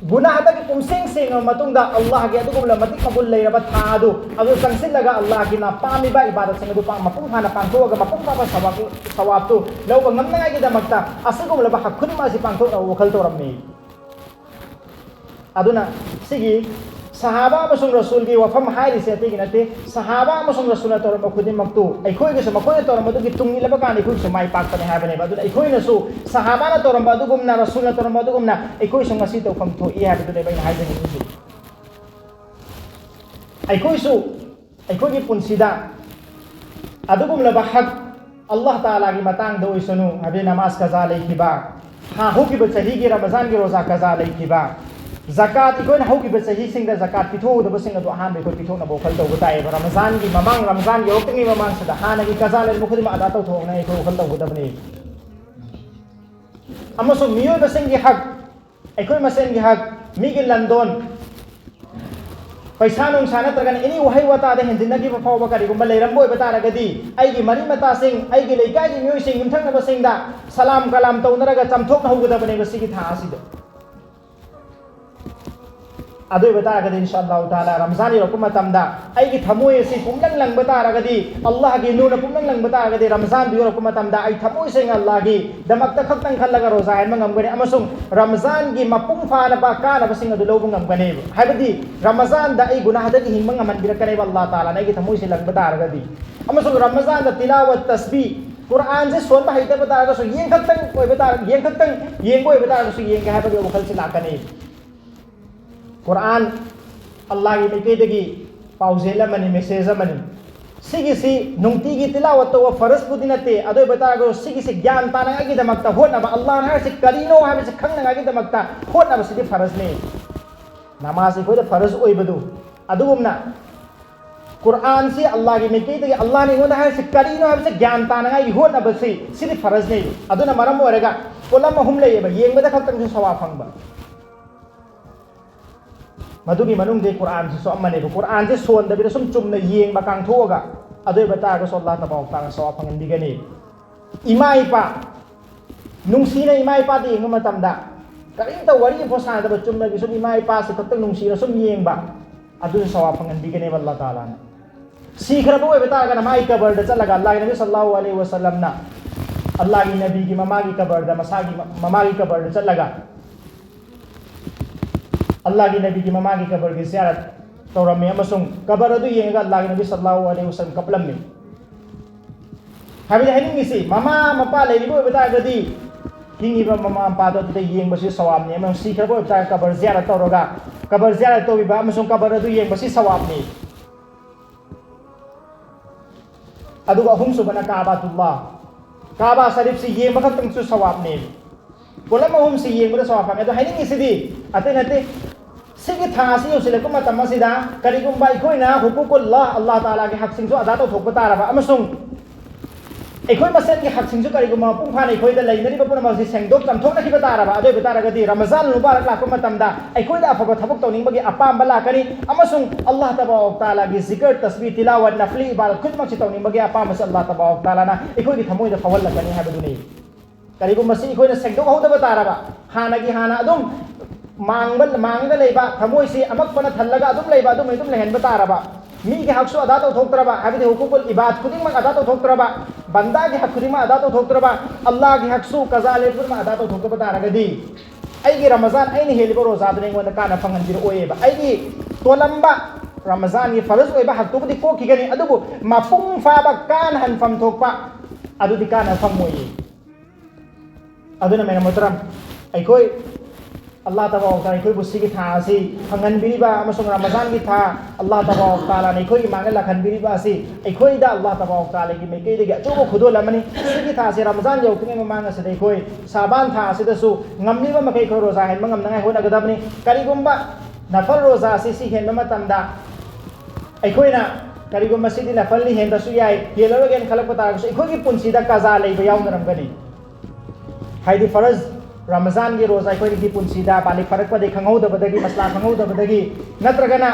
ꯒꯨꯅꯥꯍꯗꯒꯤ ꯄꯨꯝꯁꯦꯡ ꯁꯦꯡꯉꯕ ꯃꯇꯨꯡꯗ, ꯑꯜꯂꯥꯍꯒꯤ ꯑꯗꯨꯒꯨꯝꯂꯕ ꯃꯇꯤꯛ ꯃꯒꯨꯟ ꯂꯩꯔꯕ ꯊꯥ ꯑꯗꯨ, ꯑꯗꯨ ꯆꯪꯁꯤꯜꯂꯒ, ꯑꯜꯂꯥꯍꯒꯤꯅ ꯄꯥꯝꯃꯤꯕ ꯏꯕꯥꯗꯠꯁꯤꯡ ꯑꯗꯨ ꯄꯥꯡ-, ꯃꯄꯨꯡ ꯐꯥꯅ ꯄꯥꯡꯊꯣꯛꯑꯒ, ꯃꯄꯨꯡ ꯐꯥꯕ ꯁꯋꯥꯕ-, ꯁꯋꯥꯕꯇꯨ ꯂꯧꯕ ꯉꯝꯅꯉꯥꯏꯒꯤꯗꯃꯛꯇ ꯑꯁꯤꯒꯨꯝꯂꯕ ꯍꯛꯈꯨꯟ ꯑꯁꯤ ꯄꯥꯡꯊꯣꯛꯅꯕ ꯋꯥꯈꯜ ꯇꯧꯔꯝꯃꯤ꯫ ꯑꯗꯨꯅ ꯁꯤꯒꯤ ꯁꯍꯥꯕꯥ ꯑꯃꯁꯨꯡ ꯔꯁꯨꯜꯒꯤ ꯋꯥꯐꯝ ꯍꯥꯏꯔꯤꯁꯦ ꯑꯇꯩꯒꯤ ꯅꯠꯇꯦ꯫ ꯁꯍꯥꯕꯥ ꯑꯃꯁꯨꯡ ꯔꯁꯨꯜꯅ ꯇꯧꯔꯝꯕ ꯈꯨꯗꯤꯡꯃꯛꯇꯨ ꯑꯩꯈꯣꯏꯒꯤꯁꯨ ꯃꯈꯣꯏꯅ ꯇꯧꯔꯝꯕꯗꯨꯒꯤ ꯇꯨꯡ ꯏꯜꯂꯕ ꯀꯥꯟꯗ ꯑꯩꯈꯣꯏꯒꯤꯁꯨ ꯃꯥꯏ ꯄꯥꯛꯄꯅꯦ ꯍꯥꯏꯕꯅꯦꯕ꯫ ꯑꯗꯨꯅ ꯑꯩꯈꯣꯏꯅꯁꯨ ꯁꯍꯥꯕꯥꯅ ꯇꯧꯔꯝꯕ ꯑꯗꯨꯒꯨꯝꯅ, ꯔꯁꯨꯜꯅ ꯇꯧꯔꯝꯕ ꯑꯗꯨꯒꯨꯝꯅ ꯑꯩꯈꯣꯏꯁꯨ ꯉꯁꯤ ꯇꯧꯐꯝ ꯊꯣꯛꯏ ꯍꯥꯏꯕꯗꯨꯅꯦꯕ ꯑꯩꯅ ꯍꯥꯏꯖꯅꯤꯡꯉꯤꯁꯦ꯫ ꯑꯩꯈꯣꯏꯁꯨ ꯑꯩꯈꯣꯏꯒꯤ ꯄꯨꯟꯁꯤꯗ ꯑꯗꯨꯒꯨꯝꯂꯕ ꯍꯛ ꯑꯜꯂꯥꯍ ꯇꯥꯂꯥꯒꯤ ꯃꯇꯥꯡꯗ ꯑꯣꯏꯁꯅꯨ, ꯍꯥꯏꯕꯗꯤ ꯅꯃꯥꯖ ꯀꯖꯥ ꯂꯩꯈꯤꯕ, ꯍꯥ, ꯍꯧꯈꯤꯕ ꯆꯍꯤꯒꯤ ꯔꯃꯖꯥꯟꯒꯤ ꯔꯣꯖꯥ ꯀꯖꯥ ꯂꯩꯈꯤꯕ, ꯖꯀꯥꯠ, ꯑꯩꯈꯣꯏꯅ ꯍꯧꯈꯤꯕ ꯆꯍꯤꯁꯤꯡꯗ ꯖꯀꯥꯠ ꯄꯤꯊꯣꯛꯍꯧꯗꯕꯁꯤꯡ ꯑꯗꯨ ꯑꯍꯥꯟꯕ ꯑꯩꯈꯣꯏ ꯄꯤꯊꯣꯛꯅꯕ ꯋꯥꯈꯜ ꯇꯧꯕ ꯇꯥꯏꯌꯦꯕ꯫ ꯔꯃꯖꯥꯟꯒꯤ ꯃꯃꯥꯡ, ꯔꯃꯖꯥꯟ ꯌꯧꯔꯛꯇ꯭ꯔꯤꯉꯩ ꯃꯃꯥꯡꯁꯤꯗ ꯍꯥꯟꯅꯒꯤ ꯀꯖꯥ ꯂꯩꯔꯝꯕ ꯈꯨꯗꯤꯡꯃꯛ ꯑꯗꯥ ꯇꯧꯊꯣꯛꯅ ꯑꯩꯈꯣꯏ ꯋꯥꯈꯜ ꯇꯧꯒꯗꯕꯅꯤ꯫ ꯑꯃꯁꯨꯡ ꯃꯤꯑꯣꯏꯕꯁꯤꯡꯒꯤ ꯍꯛ, ꯑꯩꯈꯣꯏ ꯃꯁꯦꯟꯒꯤ ꯍꯛ, ꯃꯤꯒꯤ ꯂꯟꯗꯣꯟ, ꯄꯩꯁꯥ ꯅꯨꯡꯁꯥ ꯅꯠꯇ꯭ꯔꯒꯅ ꯑꯦꯅꯤ ꯋꯥꯍꯩ ꯋꯥꯇꯥꯗ ꯍꯦꯟꯖꯤꯟꯅꯈꯤꯕ ꯐꯥꯎꯕ ꯀꯔꯤꯒꯨꯝꯕ ꯂꯩꯔꯝꯕ ꯑꯣꯏꯕ ꯇꯥꯔꯒꯗꯤ, ꯑꯩꯒꯤ ꯃꯔꯤ ꯃꯇꯥꯁꯤꯡ, ꯑꯩꯒꯤ ꯂꯩꯀꯥꯏꯒꯤ ꯃꯤꯑꯣꯏꯁꯤꯡ, ꯌꯨꯝꯊꯪꯅꯕꯁꯤꯡꯗ ꯁꯂꯥꯝ ꯀꯂꯥꯝ ꯇꯧꯅꯔꯒ ꯆꯥꯝꯊꯣꯛꯅꯍꯧꯒꯗꯕꯅꯦꯕ ꯁꯤꯒꯤ ꯊꯥ ꯑꯁꯤꯗ꯫ ꯑꯗꯨ ꯑꯣꯏꯕ ꯇꯥꯔꯒꯗꯤ, ꯏꯟꯁꯥ ꯑꯜꯂꯥꯍꯨ ꯇꯥꯂꯥ, ꯔꯝꯖꯥꯟ ꯌꯧꯔꯛꯄ ꯃꯇꯝꯗ ꯑꯩꯒꯤ ꯊꯃꯣꯏ ꯑꯁꯤ ꯄꯨꯝꯅꯪ ꯂꯪꯕ ꯇꯥꯔꯒꯗꯤ, ꯑꯜꯂꯥꯍꯒꯤ ꯅꯨꯔꯅ ꯄꯨꯝꯅꯪ ꯂꯪꯕ ꯇꯥꯔꯒꯗꯤ, ꯔꯝꯖꯥꯟꯗꯨ ꯌꯧꯔꯛꯄ ꯃꯇꯝꯗ ꯑꯩ ꯊꯃꯣꯏ ꯁꯦꯡꯅ ꯑꯜꯂꯥꯍꯒꯤꯗꯃꯛꯇ ꯈꯛꯇꯪ ꯈꯜꯂꯒ ꯔꯣꯖꯥ ꯍꯦꯟꯕ ꯉꯝꯒꯅꯤ ꯑꯃꯁꯨꯡ ꯔꯝꯖꯥꯟꯒꯤ ꯃꯄꯨꯡ ꯐꯥꯅꯕ ꯀꯥꯅꯕꯁꯤꯡ ꯑꯗꯨ ꯂꯧꯕ ꯉꯝꯒꯅꯦꯕ꯫ ꯍꯥꯏꯕꯗꯤ ꯔꯃꯖꯥꯟꯗ ꯑꯩ ꯒꯨꯅꯥꯍꯗꯒꯤ ꯍꯤꯡꯕ ꯉꯝꯍꯟꯕꯤꯔꯛꯀꯅꯦꯕ ꯑꯜꯂꯥꯍ ꯇꯥꯂꯥꯅ, ꯑꯩꯒꯤ ꯊꯃꯣꯏꯁꯦ ꯂꯪꯕ ꯇꯥꯔꯒꯗꯤ꯫ ꯑꯃꯁꯨꯡ ꯔꯃꯖꯥꯟꯗ ꯇꯤꯂꯥꯋꯠ, ꯇꯁꯕꯤ, ꯀꯨꯔꯥꯟꯁꯦ ꯁꯣꯟꯕ ꯍꯩꯇꯕ ꯇꯥꯔꯒꯁꯨ, ꯌꯦꯡ ꯈꯛꯇꯪ ꯑꯣꯏꯕ ꯇꯥꯔ-, ꯌꯦꯡ ꯈꯛꯇꯪ ꯌꯦꯡꯕ ꯑꯣꯏꯕ ꯇꯥꯔꯒꯁꯨ ꯌꯦꯡꯒꯦ ꯍꯥꯏꯕꯒꯤ ꯋꯥꯈꯜꯁꯦ ꯂꯥꯛꯀꯅꯤ꯫ ꯀꯨꯔꯥꯟ ꯑꯜꯂꯥꯍꯒꯤ ꯃꯥꯏꯀꯩꯗꯒꯤ ꯄꯥꯎꯖꯦꯜ ꯑꯃꯅꯤ, ꯃꯦꯁꯦꯖ ꯑꯃꯅꯤ꯫ ꯁꯤꯒꯤꯁꯤ ꯅꯨꯡꯇꯤꯒꯤ ꯇꯤꯂꯥꯋꯠ ꯇꯧꯕ ꯐꯔꯖꯄꯨꯗꯤ ꯅꯠꯇꯦ, ꯑꯗꯨ ꯑꯣꯏꯕ ꯇꯥꯔꯒꯁꯨ ꯁꯤꯒꯤꯁꯤ ꯒ꯭ꯌꯥꯟ ꯇꯥꯅꯉꯥꯏꯒꯤꯗꯃꯛꯇ ꯍꯣꯠꯅꯕ, ꯑꯜꯂꯥꯍꯅ ꯍꯥꯏꯔꯤꯁꯤ ꯀꯔꯤꯅꯣ ꯍꯥꯏꯕꯁꯤ ꯈꯪꯅꯉꯥꯏꯒꯤꯗꯃꯛꯇ ꯍꯣꯠꯅꯕꯁꯤꯗꯤ ꯐꯔꯖꯅꯤ꯫ ꯅꯃꯥꯖ ꯑꯩꯈꯣꯏꯗ ꯐꯔꯖ ꯑꯣꯏꯕꯗꯨ, ꯑꯗꯨꯒꯨꯝꯅ ꯀꯨꯔꯥꯟꯁꯤ ꯑꯜꯂꯥꯍꯒꯤ ꯃꯥꯏꯀꯩꯗꯒꯤ ꯑꯜꯂꯥꯍꯅ ꯑꯩꯉꯣꯟꯗ ꯍꯥꯏꯔꯤꯁꯤ ꯀꯔꯤꯅꯣ ꯍꯥꯏꯕꯁꯤ ꯒ꯭ꯌꯥꯟ ꯇꯥꯅꯉꯥꯏꯒꯤ ꯍꯣꯠꯅꯕꯁꯤ, ꯁꯤꯗꯤ ꯐꯔꯖꯅꯤ꯫ ꯑꯗꯨꯅ ꯃꯔꯝ ꯑꯣꯏꯔꯒ ꯄꯣꯠꯂꯝ ꯑꯍꯨꯝ ꯂꯩꯌꯦꯕ, ꯌꯦꯡꯕꯗ ꯈꯛꯇꯪꯁꯨ ꯁꯋꯥ ꯐꯪꯕ꯫ ꯃꯗꯨꯒꯤ ꯃꯅꯨꯡꯗ ꯀꯨꯔꯥꯟꯁꯤꯁꯨ ꯑꯃꯅꯦꯕ꯫ ꯀꯨꯔꯥꯟꯁꯦ ꯁꯣꯟꯗꯕꯤꯗ ꯁꯨꯝ ꯆꯨꯝꯅ ꯌꯦꯡꯕ ꯀꯥꯡꯊꯣꯛꯑꯒ, ꯑꯗꯨ ꯑꯣꯏꯕ ꯇꯥꯔꯒꯁꯨ ꯑꯜꯂꯥꯍ ꯇꯕꯥꯔꯛ ꯇꯥꯂꯥ ꯁꯋꯥꯕ ꯐꯪꯍꯟꯕꯤꯒꯅꯤ꯫ ꯏꯃꯥ ꯏꯄꯥ, ꯅꯨꯡꯁꯤꯅ ꯏꯃꯥ ꯏꯄꯥꯗ ꯌꯦꯡꯕ ꯃꯇꯝꯗ, ꯀꯔꯤꯝꯇ ꯋꯥꯔꯤ ꯑꯃꯐꯥꯎ ꯁꯥꯟꯅꯗꯕ, ꯆꯨꯝꯅꯒꯤ ꯁꯨꯝ ꯏꯃꯥ ꯏꯄꯥꯁꯤ ꯈꯛꯇꯪ ꯅꯨꯡꯁꯤꯅ ꯁꯨꯝ ꯌꯦꯡꯕ, ꯑꯗꯨꯁꯨ ꯁꯋꯥꯕ ꯐꯪꯍꯟꯕꯤꯒꯅꯦꯕ ꯑꯜꯂꯥꯍ ꯇꯥꯂꯥꯅ꯫ ꯁꯤꯈ꯭ꯔꯕ ꯑꯣꯏꯕ ꯇꯥꯔꯒꯅ ꯃꯥꯒꯤ ꯀꯕꯔꯗ ꯆꯠꯂꯒ, ꯑꯜꯂꯥꯍꯒꯤ ꯅꯕꯤ ꯁꯜꯂꯜꯂꯥꯍꯨ ꯑꯂꯩꯍꯤ ꯋꯁꯜꯂꯝꯅ ꯑꯜꯂꯥꯍꯒꯤ ꯅꯕꯤꯒꯤ ꯃꯃꯥꯒꯤ ꯀꯕꯔꯗ, ꯃꯁꯥꯒꯤ ꯃ-, ꯃꯃꯥꯒꯤ ꯀꯕꯔꯗ ꯆꯠꯂꯒ, ꯑꯜꯂꯥꯍꯒꯤ ꯅꯕꯤꯒꯤ ꯃꯃꯥꯒꯤ ꯀꯕꯔꯒꯤ ꯖꯤꯌꯥꯔꯠ ꯇꯧꯔꯝꯃꯤ ꯑꯃꯁꯨꯡ ꯀꯕꯔ ꯑꯗꯨ ꯌꯦꯡꯉꯒ ꯑꯜꯂꯥꯍꯒꯤ ꯅꯕꯤ ꯁꯜꯂꯜꯂꯥꯍꯨ ꯑꯂꯩꯍꯤ ꯋꯁꯜꯂꯝ ꯀꯞꯂꯝꯃꯤ꯫ ꯍꯥꯏꯕꯗꯤ ꯍꯥꯏꯅꯤꯡꯉꯤꯁꯤ, ꯃꯃꯥ ꯃꯄꯥ ꯂꯩꯔꯤꯕ ꯑꯣꯏꯕ ꯇꯥꯔꯒꯗꯤ ꯍꯤꯡꯉꯤꯕ ꯃꯃꯥ ꯃꯄꯥꯗꯣ ꯑꯗꯨꯗ ꯌꯦꯡꯕꯁꯤ ꯁꯋꯥꯕꯅꯤ, ꯑꯃꯁꯨꯡ ꯁꯤꯈ꯭ꯔꯕ ꯑꯣꯏꯕ ꯇꯥꯔꯒꯗꯤ ꯀꯕꯔ ꯖꯤꯌꯥꯔꯠ ꯇꯧꯔꯒ ꯀꯕꯔ ꯖꯤꯌꯥꯔꯠ ꯇꯧꯕꯤꯕ ꯑꯃꯁꯨꯡ ꯀꯕꯔ ꯑꯗꯨ ꯌꯦꯡꯕꯁꯤ ꯁꯋꯥꯕꯅꯤ꯫ ꯑꯗꯨꯒ ꯑꯍꯨꯝꯁꯨꯕꯅ ꯀꯥꯕꯥꯇꯨꯜꯂꯥ, ꯀꯥꯕꯥ ꯁꯔꯤꯐꯁꯤ ꯌꯦꯡꯕ ꯈꯛꯇꯪꯁꯨ ꯁꯋꯥꯕꯅꯦ꯫ ꯄꯣꯠꯂꯝ ꯑꯍꯨꯝꯁꯤ ꯌꯦꯡꯕꯗ ꯁꯋꯥꯕ ꯐꯪꯉꯦ꯫ ꯑꯗꯣ ꯍꯥꯏꯅꯤꯡꯉꯤꯁꯤꯗꯤ ꯑꯇꯩ ꯅꯠꯇꯦ, ꯁꯤꯒꯤ ꯊꯥ ꯑꯁꯤ ꯌꯧꯁꯤꯜꯂꯛꯄ ꯃꯇꯝ ꯑꯁꯤꯗ ꯀꯔꯤꯒꯨꯝꯕ ꯑꯩꯈꯣꯏꯅ ꯍꯨꯀꯨꯀꯨꯜꯂꯥ, ꯑꯜꯂꯥꯍ ꯇꯥꯂꯥꯒꯤ ꯍꯛꯁꯤꯡꯁꯨ ꯑꯗꯥ ꯇꯧꯊꯣꯛꯄ ꯇꯥꯔꯕ ꯑꯃꯁꯨꯡ ꯑꯩꯈꯣꯏ ꯃꯁꯦꯟꯒꯤ ꯍꯛꯁꯤꯡꯁꯨ ꯀꯔꯤꯒꯨꯝꯕ ꯃꯄꯨꯡ ꯐꯥꯅ ꯑꯩꯈꯣꯏꯗ ꯂꯩꯅꯔꯤꯕ ꯄꯨꯝꯅꯃꯛ ꯑꯁꯤ ꯁꯦꯡꯗꯣꯛ ꯆꯥꯝꯊꯣꯛꯅꯈꯤꯕ ꯇꯥꯔꯕ, ꯑꯗꯨ ꯑꯣꯏꯕ ꯇꯥꯔꯒꯗꯤ ꯔꯃꯖꯥꯟ ꯃꯨꯕꯥꯔꯛ ꯂꯥꯛꯄ ꯃꯇꯝꯗ ꯑꯩꯈꯣꯏꯗ ꯑꯐꯕ ꯊꯕꯛ ꯇꯧꯅꯤꯡꯕꯒꯤ ꯑꯄꯥꯝꯕ ꯂꯥꯛꯀꯅꯤ ꯑꯃꯁꯨꯡ ꯑꯜꯂꯥꯍ ꯇꯕꯥꯔꯛ ꯇꯥꯂꯥꯒꯤ ꯖꯤꯀꯔ, ꯇꯁꯕꯤꯍ, ꯇꯤꯂꯥꯋꯠ, ꯅꯐꯂꯤ ꯏꯕꯥꯗꯠ ꯈꯨꯗꯤꯡꯃꯛꯁꯤ ꯇꯧꯅꯤꯡꯕꯒꯤ ꯑꯄꯥꯝꯕꯁꯤ ꯑꯜꯂꯥꯍ ꯇꯕꯥꯔꯛ ꯇꯥꯂꯥꯅ ꯑꯩꯈꯣꯏꯒꯤ ꯊꯃꯣꯏꯗ ꯐꯥꯎꯍꯜꯂꯛꯀꯅꯤ ꯍꯥꯏꯕꯗꯨꯅꯤ꯫ ꯀꯔꯤꯒꯨꯝꯕ ꯁꯤ ꯑꯩꯈꯣꯏꯅ ꯁꯦꯡꯗꯣꯛꯍꯧꯗꯕ ꯇꯥꯔꯕ, ꯍꯥꯟꯅꯒꯤ ꯍꯥꯟꯅ ꯑꯗꯨꯝ ꯃꯥꯡꯕ, ꯃꯥꯡꯉꯒ ꯂꯩꯕ, ꯊꯃꯣꯏꯁꯤ ꯑꯃꯛꯄꯅ ꯊꯜꯂꯒ ꯑꯗꯨꯝ ꯂꯩꯕ, ꯑꯗꯨꯝ ꯑꯗꯨꯝ ꯂꯩꯍꯟꯕ ꯇꯥꯔꯕ, ꯃꯤꯒꯤ ꯍꯛꯁꯨ ꯑꯗꯥ ꯇꯧꯊꯣꯛꯇ꯭ꯔꯕ, ꯍꯥꯏꯕꯗꯤ ꯍꯨꯀꯨꯀꯨꯜ ꯏꯕꯥꯗ ꯈꯨꯗꯤꯡꯃꯛ ꯑꯗꯥ ꯇꯧꯊꯣꯛꯇ꯭ꯔꯕ, ꯕꯟꯗꯥꯒꯤ ꯍꯛ ꯈꯨꯗꯤꯡꯃꯛ ꯑꯗꯥ ꯇꯧꯊꯣꯛꯇ꯭ꯔꯕ, ꯑꯜꯂꯥꯍꯒꯤ ꯍꯛꯁꯨ ꯀꯖꯥ ꯂꯦꯞ ꯈꯨꯗꯤꯡꯃꯛ ꯑꯗꯥ ꯇꯧꯊꯣꯛꯇꯕ ꯇꯥꯔꯒꯗꯤ ꯑꯩꯒꯤ ꯔꯃꯖꯥꯟ, ꯑꯩꯅ ꯍꯦꯜꯂꯤꯕ ꯔꯣꯖꯥꯗꯨꯅ ꯑꯩꯉꯣꯟꯗ ꯀꯥꯟꯅ ꯐꯪꯍꯟꯕꯤꯔꯛꯑꯣꯏꯕ꯫ ꯑꯩꯒꯤ ꯇꯣꯜꯂꯝꯕ ꯔꯃꯖꯥꯟꯒꯤ ꯐꯔꯖ ꯑꯣꯏꯕ ꯍꯛꯇꯨꯕꯨꯗꯤ ꯀꯣꯛꯈꯤꯒꯅꯤ, ꯑꯗꯨꯕꯨ ꯃꯄꯨꯡ ꯐꯥꯕ ꯀꯥꯟꯅꯍꯟꯐꯝ ꯊꯣꯛꯄ ꯑꯗꯨꯗꯤ ꯀꯥꯟꯅ ꯐꯪꯉꯣꯏꯌꯦ꯫ ꯑꯗꯨꯅ ꯃꯦꯔꯝ ꯃꯣꯍꯇꯔꯝ, ꯑꯩꯈꯣꯏ ꯑꯜꯂꯥꯍ ꯇꯕꯥꯔꯛ ꯇꯥꯂꯥ ꯑꯩꯈꯣꯏꯕꯨ ꯁꯤꯒꯤ ꯊꯥ ꯑꯁꯤ ꯐꯪꯍꯟꯕꯤꯔꯤꯕ ꯑꯃꯁꯨꯡ ꯔꯃꯖꯥꯟꯒꯤ ꯊꯥ ꯑꯜꯂꯥꯍ ꯇꯕꯥꯔꯛ ꯇꯥꯂꯥꯅ ꯑꯩꯈꯣꯏꯒꯤ ꯃꯥꯡꯗ ꯂꯥꯛꯍꯟꯕꯤꯔꯤꯕ ꯑꯁꯤ ꯑꯩꯈꯣꯏꯗ ꯑꯜꯂꯥꯍ ꯇꯕꯥꯔꯛ ꯇꯥꯂꯥꯒꯤ ꯃꯥꯏꯀꯩꯗꯒꯤ ꯑꯆꯧꯕ ꯈꯨꯗꯣꯜ ꯑꯃꯅꯤ꯫ ꯁꯤꯒꯤ ꯊꯥꯁꯤ ꯔꯃꯖꯥꯟ ꯌꯧꯗ꯭ꯔꯤꯉꯩ ꯃꯃꯥꯡ ꯑꯁꯤꯗ ꯑꯩꯈꯣꯏ ꯁꯥꯕꯥꯟ ꯊꯥ ꯑꯁꯤꯗꯁꯨ ꯉꯝꯂꯤꯕ ꯃꯈꯩ ꯑꯩꯈꯣꯏ ꯔꯣꯖꯥ ꯍꯦꯟꯕ ꯉꯝꯅꯉꯥꯏ ꯍꯣꯠꯅꯒꯗꯕꯅꯤ꯫ ꯀꯔꯤꯒꯨꯝꯕ ꯅꯐꯜ ꯔꯣꯖꯥ ꯑꯁꯤ ꯁꯤ ꯍꯦꯟꯕ ꯃꯇꯝꯗ ꯑꯩꯈꯣꯏꯅ ꯀꯔꯤꯒꯨꯝꯕ ꯁꯤꯗꯤ ꯅꯐꯜꯅꯤ ꯍꯦꯟꯕꯁꯨ ꯌꯥꯏ, ꯍꯦꯜꯂꯔꯣꯏꯒꯦꯅ ꯈꯜꯂꯛꯄ ꯇꯥꯔꯒꯁꯨ ꯑꯩꯈꯣꯏꯒꯤ ꯄꯨꯟꯁꯤꯗ ꯀꯖꯥ ꯂꯩꯕ ꯌꯥꯎꯅꯔꯝꯒꯅꯤ꯫ ꯍꯥꯏꯗꯤ ꯐꯔꯖ ꯔꯃꯖꯥꯟꯒꯤ ꯔꯣꯖꯥ ꯑꯩꯈꯣꯏꯒꯤ ꯄꯨꯟꯁꯤꯗ ꯕꯥꯂꯤꯒ ꯐꯥꯔꯛꯄꯗꯒꯤ, ꯈꯪꯍꯧꯗꯕꯗꯒꯤ, ꯃꯁꯂꯥ ꯈꯪꯍꯧꯗꯕꯗꯒꯤ, ꯅꯠꯇ꯭ꯔꯒꯅ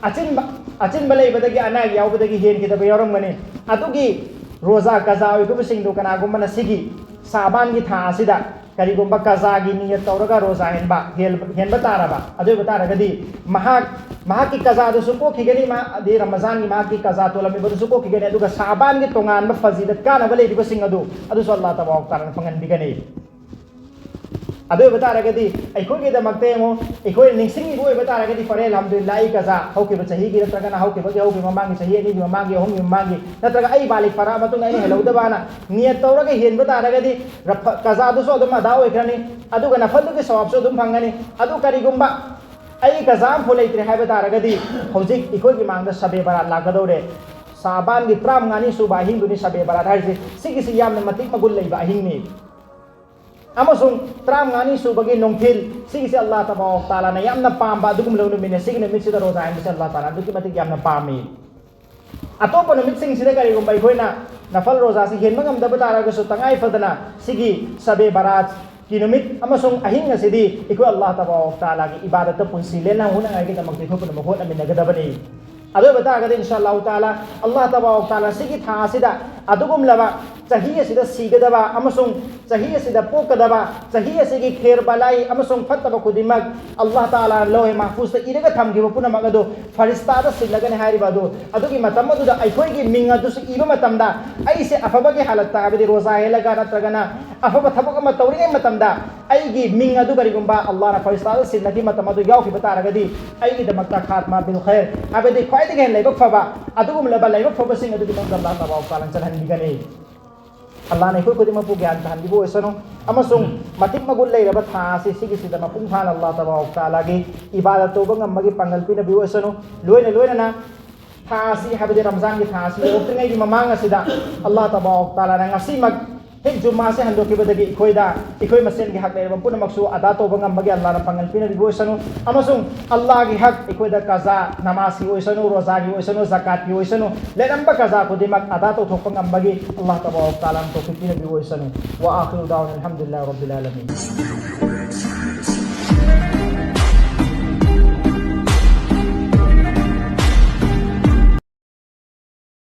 ꯑꯆꯤꯟꯕ, ꯑꯆꯤꯟꯕ ꯂꯩꯕꯗꯒꯤ, ꯑꯅꯥ ꯑꯌꯦꯛ ꯌꯥꯎꯕꯗꯒꯤ ꯍꯦꯟꯈꯤꯗꯕ ꯌꯥꯎꯔꯝꯒꯅꯤ꯫ ꯑꯗꯨꯒꯤ ꯔꯣꯖꯥ ꯀꯖꯥ ꯑꯣꯏꯈꯤꯕꯁꯤꯡꯗꯨ ꯀꯅꯥꯒꯨꯝꯕꯅ ꯁꯤꯒꯤ ꯁꯥꯕꯥꯟꯒꯤ ꯊꯥ ꯑꯁꯤꯗ ꯀꯔꯤꯒꯨꯝꯕ ꯀꯖꯥꯒꯤ ꯅꯤꯌꯠ ꯇꯧꯔꯒ ꯔꯣꯖꯥ ꯍꯦꯟꯕ, ꯍꯦꯜ-, ꯍꯦꯟꯕ ꯇꯥꯔꯕ, ꯑꯗꯨ ꯑꯣꯏꯕ ꯇꯥꯔꯒꯗꯤ ꯃꯍꯥꯛ, ꯃꯍꯥꯛꯀꯤ ꯀꯖꯥꯗꯨꯁꯨ ꯀꯣꯛꯈꯤꯒꯅꯤ, ꯃꯥ-, ꯑꯗꯩ ꯔꯃꯖꯥꯟꯒꯤ ꯃꯍꯥꯛꯀꯤ ꯀꯖꯥ ꯇꯣꯜꯂꯝꯃꯤꯕꯗꯨꯁꯨ ꯀꯣꯛꯈꯤꯒꯅꯤ, ꯑꯗꯨꯒ ꯁꯥꯕꯥꯟꯒꯤ ꯇꯣꯉꯥꯟꯕ ꯐꯖꯤꯂꯠ ꯀꯥꯟꯅꯕ ꯂꯩꯔꯤꯕꯁꯤꯡ ꯑꯗꯨ, ꯑꯗꯨꯁꯨ ꯑꯜꯂꯥꯍ ꯇꯕꯥꯔꯛ ꯇꯥꯂꯥꯅ ꯐꯪꯍꯟꯕꯤꯒꯅꯤ꯫ ꯑꯗꯨ ꯑꯣꯏꯕ ꯇꯥꯔꯒꯗꯤ ꯑꯩꯈꯣꯏꯒꯤꯗꯃꯛꯇ ꯌꯦꯡꯉꯨ, ꯑꯩꯈꯣꯏꯅ ꯅꯤꯡꯁꯤꯡꯉꯤꯕ ꯑꯣꯏꯕ ꯇꯥꯔꯒꯗꯤ, ꯐꯔꯦ, ꯑꯜꯍꯝꯗꯨꯂꯤꯜꯂꯥꯍ, ꯑꯩ ꯀꯖꯥ ꯍꯧꯈꯤꯕ ꯆꯍꯤꯒꯤ ꯅꯠꯇ꯭ꯔꯒꯅ ꯍꯧꯈꯤꯕꯒꯤ, ꯍꯧꯈꯤꯕ ꯃꯃꯥꯡꯒꯤ ꯆꯍꯤ ꯑꯅꯤꯒꯤ ꯃꯃꯥꯡꯒꯤ, ꯑꯍꯨꯝꯒꯤ ꯃꯃꯥꯡꯒꯤ, ꯅꯠꯇ꯭ꯔꯒ ꯑꯩ ꯕꯥꯂꯤꯛ ꯐꯥꯔꯛꯑ ꯃꯇꯨꯡꯗ ꯑꯩꯅ ꯍꯦꯜꯍꯧꯗꯕꯅ ꯅꯤꯌꯠ ꯇꯧꯔꯒ ꯍꯦꯟꯕ ꯇꯥꯔꯒꯗꯤ, ꯔꯐ-, ꯀꯖꯥꯗꯨꯁꯨ ꯑꯗꯨꯝ ꯑꯗꯥ ꯑꯣꯏꯈ꯭ꯔꯅꯤ, ꯑꯗꯨꯒ ꯅꯐꯜꯗꯨꯒꯤ ꯁꯋꯥꯕꯁꯨ ꯑꯗꯨꯝ ꯐꯪꯒꯅꯤ꯫ ꯑꯗꯨ ꯀꯔꯤꯒꯨꯝꯕ ꯑꯩ ꯀꯖꯥ ꯑꯃꯐꯥꯎ ꯂꯩꯇ꯭ꯔꯦ ꯍꯥꯏꯕ ꯇꯥꯔꯒꯗꯤ, ꯍꯧꯖꯤꯛ ꯑꯩꯈꯣꯏꯒꯤ ꯃꯥꯡꯗ ꯁꯕꯦ ꯕꯔꯥꯠ ꯂꯥꯛꯀꯗꯧꯔꯦ꯫ ꯁꯥꯕꯥꯟꯒꯤ ꯇꯔꯥꯃꯉꯥꯅꯤ ꯁꯨꯕ ꯑꯍꯤꯡꯗꯨꯅꯤ ꯁꯕꯦ ꯕꯔꯥꯠ ꯍꯥꯏꯔꯤꯁꯦ꯫ ꯁꯤꯒꯤꯁꯤ ꯌꯥꯝꯅ ꯃꯇꯤꯛ ꯃꯒꯨꯟ ꯂꯩꯕ ꯑꯍꯤꯡꯅꯤ꯫ ꯑꯃꯁꯨꯡ ꯇꯔꯥꯃꯉꯥꯅꯤ ꯁꯨꯕꯒꯤ ꯅꯨꯡꯊꯤꯜ, ꯁꯤꯒꯤꯁꯦ ꯑꯜꯂꯥꯍ ꯇꯕꯥꯔꯛ ꯇꯥꯂꯥꯅ ꯌꯥꯝꯅ ꯄꯥꯝꯕ ꯑꯗꯨꯒꯨꯝꯂꯕ ꯅꯨꯃꯤꯠꯅꯦ꯫ ꯁꯤꯒꯤ ꯅꯨꯃꯤꯠꯁꯤꯗ ꯔꯣꯖꯥ ꯍꯦꯟꯕꯁꯦ ꯑꯜꯂꯥꯍ ꯇꯥꯂꯥ ꯑꯗꯨꯛꯀꯤ ꯃꯇꯤꯛ ꯌꯥꯝꯅ ꯄꯥꯝꯃꯤ꯫ ꯑꯇꯣꯞꯄ ꯅꯨꯃꯤꯠꯁꯤꯡꯁꯤꯗ ꯀꯔꯤꯒꯨꯝꯕ ꯑꯩꯈꯣꯏꯅ ꯅꯐꯜ ꯔꯣꯖꯥꯁꯤ ꯍꯦꯟꯕ ꯉꯝꯗꯕ ꯇꯥꯔꯒꯁꯨ, ꯇꯉꯥꯏ ꯐꯗꯅ ꯁꯤꯒꯤ ꯁꯕꯦ ꯕꯔꯥꯠꯀꯤ ꯅꯨꯃꯤꯠ ꯑꯃꯁꯨꯡ ꯑꯍꯤꯡ ꯑꯁꯤꯗꯤ ꯑꯩꯈꯣꯏ ꯑꯜꯂꯥꯍ ꯇꯕꯥꯔꯛ ꯇꯥꯂꯥꯒꯤ ꯏꯕꯥꯗꯠꯇ ꯄꯨꯟꯁꯤ ꯂꯦꯟꯅ ꯍꯣꯠꯅꯉꯥꯏꯒꯤꯗꯃꯛꯇ ꯑꯩꯈꯣꯏ ꯄꯨꯝꯅꯃꯛ ꯍꯣꯠꯅꯃꯤꯟꯅꯒꯗꯕꯅꯤ꯫ ꯑꯗꯨ ꯑꯣꯏꯕ ꯇꯥꯔꯒꯗꯤ, ꯏꯟꯁꯥ ꯑꯜꯂꯥꯍ ꯇꯥꯂꯥ, ꯑꯜꯂꯥꯍ ꯇꯕꯥꯔꯛ ꯇꯥꯂꯥ ꯁꯤꯒꯤ ꯊꯥ ꯑꯁꯤꯗ ꯑꯗꯨꯒꯨꯝꯂꯕ ꯆꯍꯤ ꯑꯁꯤꯗ ꯁꯤꯒꯗꯕ ꯑꯃꯁꯨꯡ ꯆꯍꯤ ꯑꯁꯤꯗ ꯄꯣꯛꯀꯗꯕ, ꯆꯍꯤ ꯑꯁꯤꯒꯤ ꯈꯦꯔ ꯕꯂꯥꯏ ꯑꯃꯁꯨꯡ ꯐꯠꯇꯕ ꯈꯨꯗꯤꯡꯃꯛ ꯑꯜꯂꯥꯍ ꯇꯥꯂꯥꯅ ꯂꯧꯍꯦ ꯃꯍꯐꯨꯖꯇ ꯏꯔꯒ ꯊꯝꯈꯤꯕ ꯄꯨꯝꯅꯃꯛ ꯑꯗꯨ ꯐꯔꯤꯁꯇꯥꯗ ꯁꯤꯜꯂꯒꯅꯤ ꯍꯥꯏꯔꯤꯕ ꯑꯗꯨ, ꯑꯗꯨꯒꯤ ꯃꯇꯝ ꯑꯗꯨꯗ ꯑꯩꯈꯣꯏꯒꯤ ꯃꯤꯡ ꯑꯗꯨꯁꯨ ꯏꯕ ꯃꯇꯝꯗ, ꯑꯩꯁꯦ ꯑꯐꯕꯒꯤ ꯍꯥꯂꯠꯇ, ꯍꯥꯏꯕꯗꯤ ꯔꯣꯖꯥ ꯍꯦꯜꯂꯒ ꯅꯠꯇ꯭ꯔꯒꯅ ꯑꯐꯕ ꯊꯕꯛ ꯑꯃ ꯇꯧꯔꯤꯉꯩ ꯃꯇꯝꯗ, ꯑꯩꯒꯤ ꯃꯤꯡ ꯑꯗꯨ ꯀꯔꯤꯒꯨꯝꯕ ꯑꯜꯂꯥꯍꯅ ꯐꯔꯤꯁꯇꯥꯗ ꯁꯤꯜꯂꯒꯤ ꯃꯇꯝ ꯑꯗꯨ ꯌꯥꯎꯈꯤꯕ ꯇꯥꯔꯒꯗꯤ, ꯑꯩꯒꯤꯗꯃꯛꯇ ꯈꯥꯠꯃꯥ ꯕꯤꯜ ꯈꯩꯔ, ꯍꯥꯏꯕꯗꯤ ꯈ꯭ꯋꯥꯏꯗꯒꯤ ꯍꯦꯟꯅ ꯂꯥꯏꯕꯛ ꯐꯕ, ꯑꯗꯨꯒꯨꯝꯂꯕ ꯂꯥꯏꯕꯛ ꯐꯕꯁꯤꯡ ꯑꯗꯨꯒꯤ ꯃꯅꯨꯡꯗ ꯑꯜꯂꯥꯍ ꯇꯕꯥꯔꯛ ꯇꯥꯂꯥꯅ ꯆꯜꯍꯟꯕꯤꯒꯅꯤ꯫ ꯑꯜꯂꯥꯍꯅ ꯑꯩꯈꯣꯏ ꯈꯨꯗꯤꯡꯃꯛꯄꯨ ꯒ꯭ꯌꯥꯟ ꯇꯥꯍꯟꯕꯤꯕ ꯑꯣꯏꯁꯅꯨ, ꯑꯃꯁꯨꯡ ꯃꯇꯤꯛ ꯃꯒꯨꯟ ꯂꯩꯔꯕ ꯊꯥ ꯑꯁꯤ ꯁꯤꯒꯤꯁꯤꯗ ꯃꯄꯨꯡ ꯐꯥꯅ ꯑꯜꯂꯥꯍ ꯇꯕꯥꯔꯛ ꯇꯥꯂꯥꯒꯤ ꯏꯕꯥꯗꯠ ꯇꯧꯕ ꯉꯝꯕꯒꯤ ꯄꯥꯡꯒꯜ ꯄꯤꯅꯕꯤꯌꯨ ꯑꯣꯏꯁꯅꯨ꯫ ꯂꯣꯏꯅ ꯂꯣꯏꯅꯅ ꯊꯥ ꯑꯁꯤ, ꯍꯥꯏꯕꯗꯤ ꯔꯝꯖꯥꯟꯒꯤ ꯊꯥ ꯑꯁꯤ ꯌꯧꯔꯛꯇ꯭ꯔꯤꯉꯩꯒꯤ ꯃꯃꯥꯡ ꯑꯁꯤꯗ ꯑꯜꯂꯥꯍ ꯇꯕꯥꯔꯛ ꯇꯥꯂꯥꯅ ꯉꯁꯤꯃꯛ ꯍꯦꯛ ꯖꯨꯝꯃꯥꯁꯦ ꯍꯟꯗꯣꯛꯈꯤꯕꯗꯒꯤ ꯑꯩꯈꯣꯏꯗ, ꯑꯩꯈꯣꯏ ꯃꯁꯦꯟꯒꯤ ꯍꯛ ꯂꯩꯔꯕ ꯄꯨꯝꯅꯃꯛꯁꯨ ꯑꯗꯥ ꯇꯧꯕ ꯉꯝꯕꯒꯤ ꯑꯜꯂꯥꯍꯅ ꯄꯥꯡꯒꯜ ꯄꯤꯅꯕꯤꯕ ꯑꯣꯏꯁꯅꯨ, ꯑꯃꯁꯨꯡ ꯑꯜꯂꯥꯍꯒꯤ ꯍꯛ, ꯑꯩꯈꯣꯏꯗ ꯀꯖꯥ, ꯅꯃꯥꯖꯀꯤ ꯑꯣꯏꯁꯅꯨ, ꯔꯣꯖꯥꯒꯤ ꯑꯣꯏꯁꯅꯨ, ꯖꯀꯥꯠꯀꯤ ꯑꯣꯏꯁꯅꯨ, ꯂꯩꯔꯝꯕ ꯀꯖꯥ ꯈꯨꯗꯤꯡꯃꯛ ꯑꯗꯥ ꯇꯧꯊꯣꯛꯄ ꯉꯝꯕꯒꯤ ꯑꯜꯂꯥꯍ ꯇꯕꯥꯔꯛ ꯇꯥꯂꯥꯅ ꯇꯧꯐꯤꯛ ꯄꯤꯅꯕꯤꯕ ꯑꯣꯏꯁꯅꯨ꯫ ꯋꯥ ꯑꯥꯈꯤꯔꯨ ꯗꯥꯋꯥꯅꯥ ꯑꯜꯍꯝꯗꯨꯂꯤꯜꯂꯥꯍꯤ ꯔꯕꯤꯜ ꯑꯥꯂꯃꯤꯟ꯫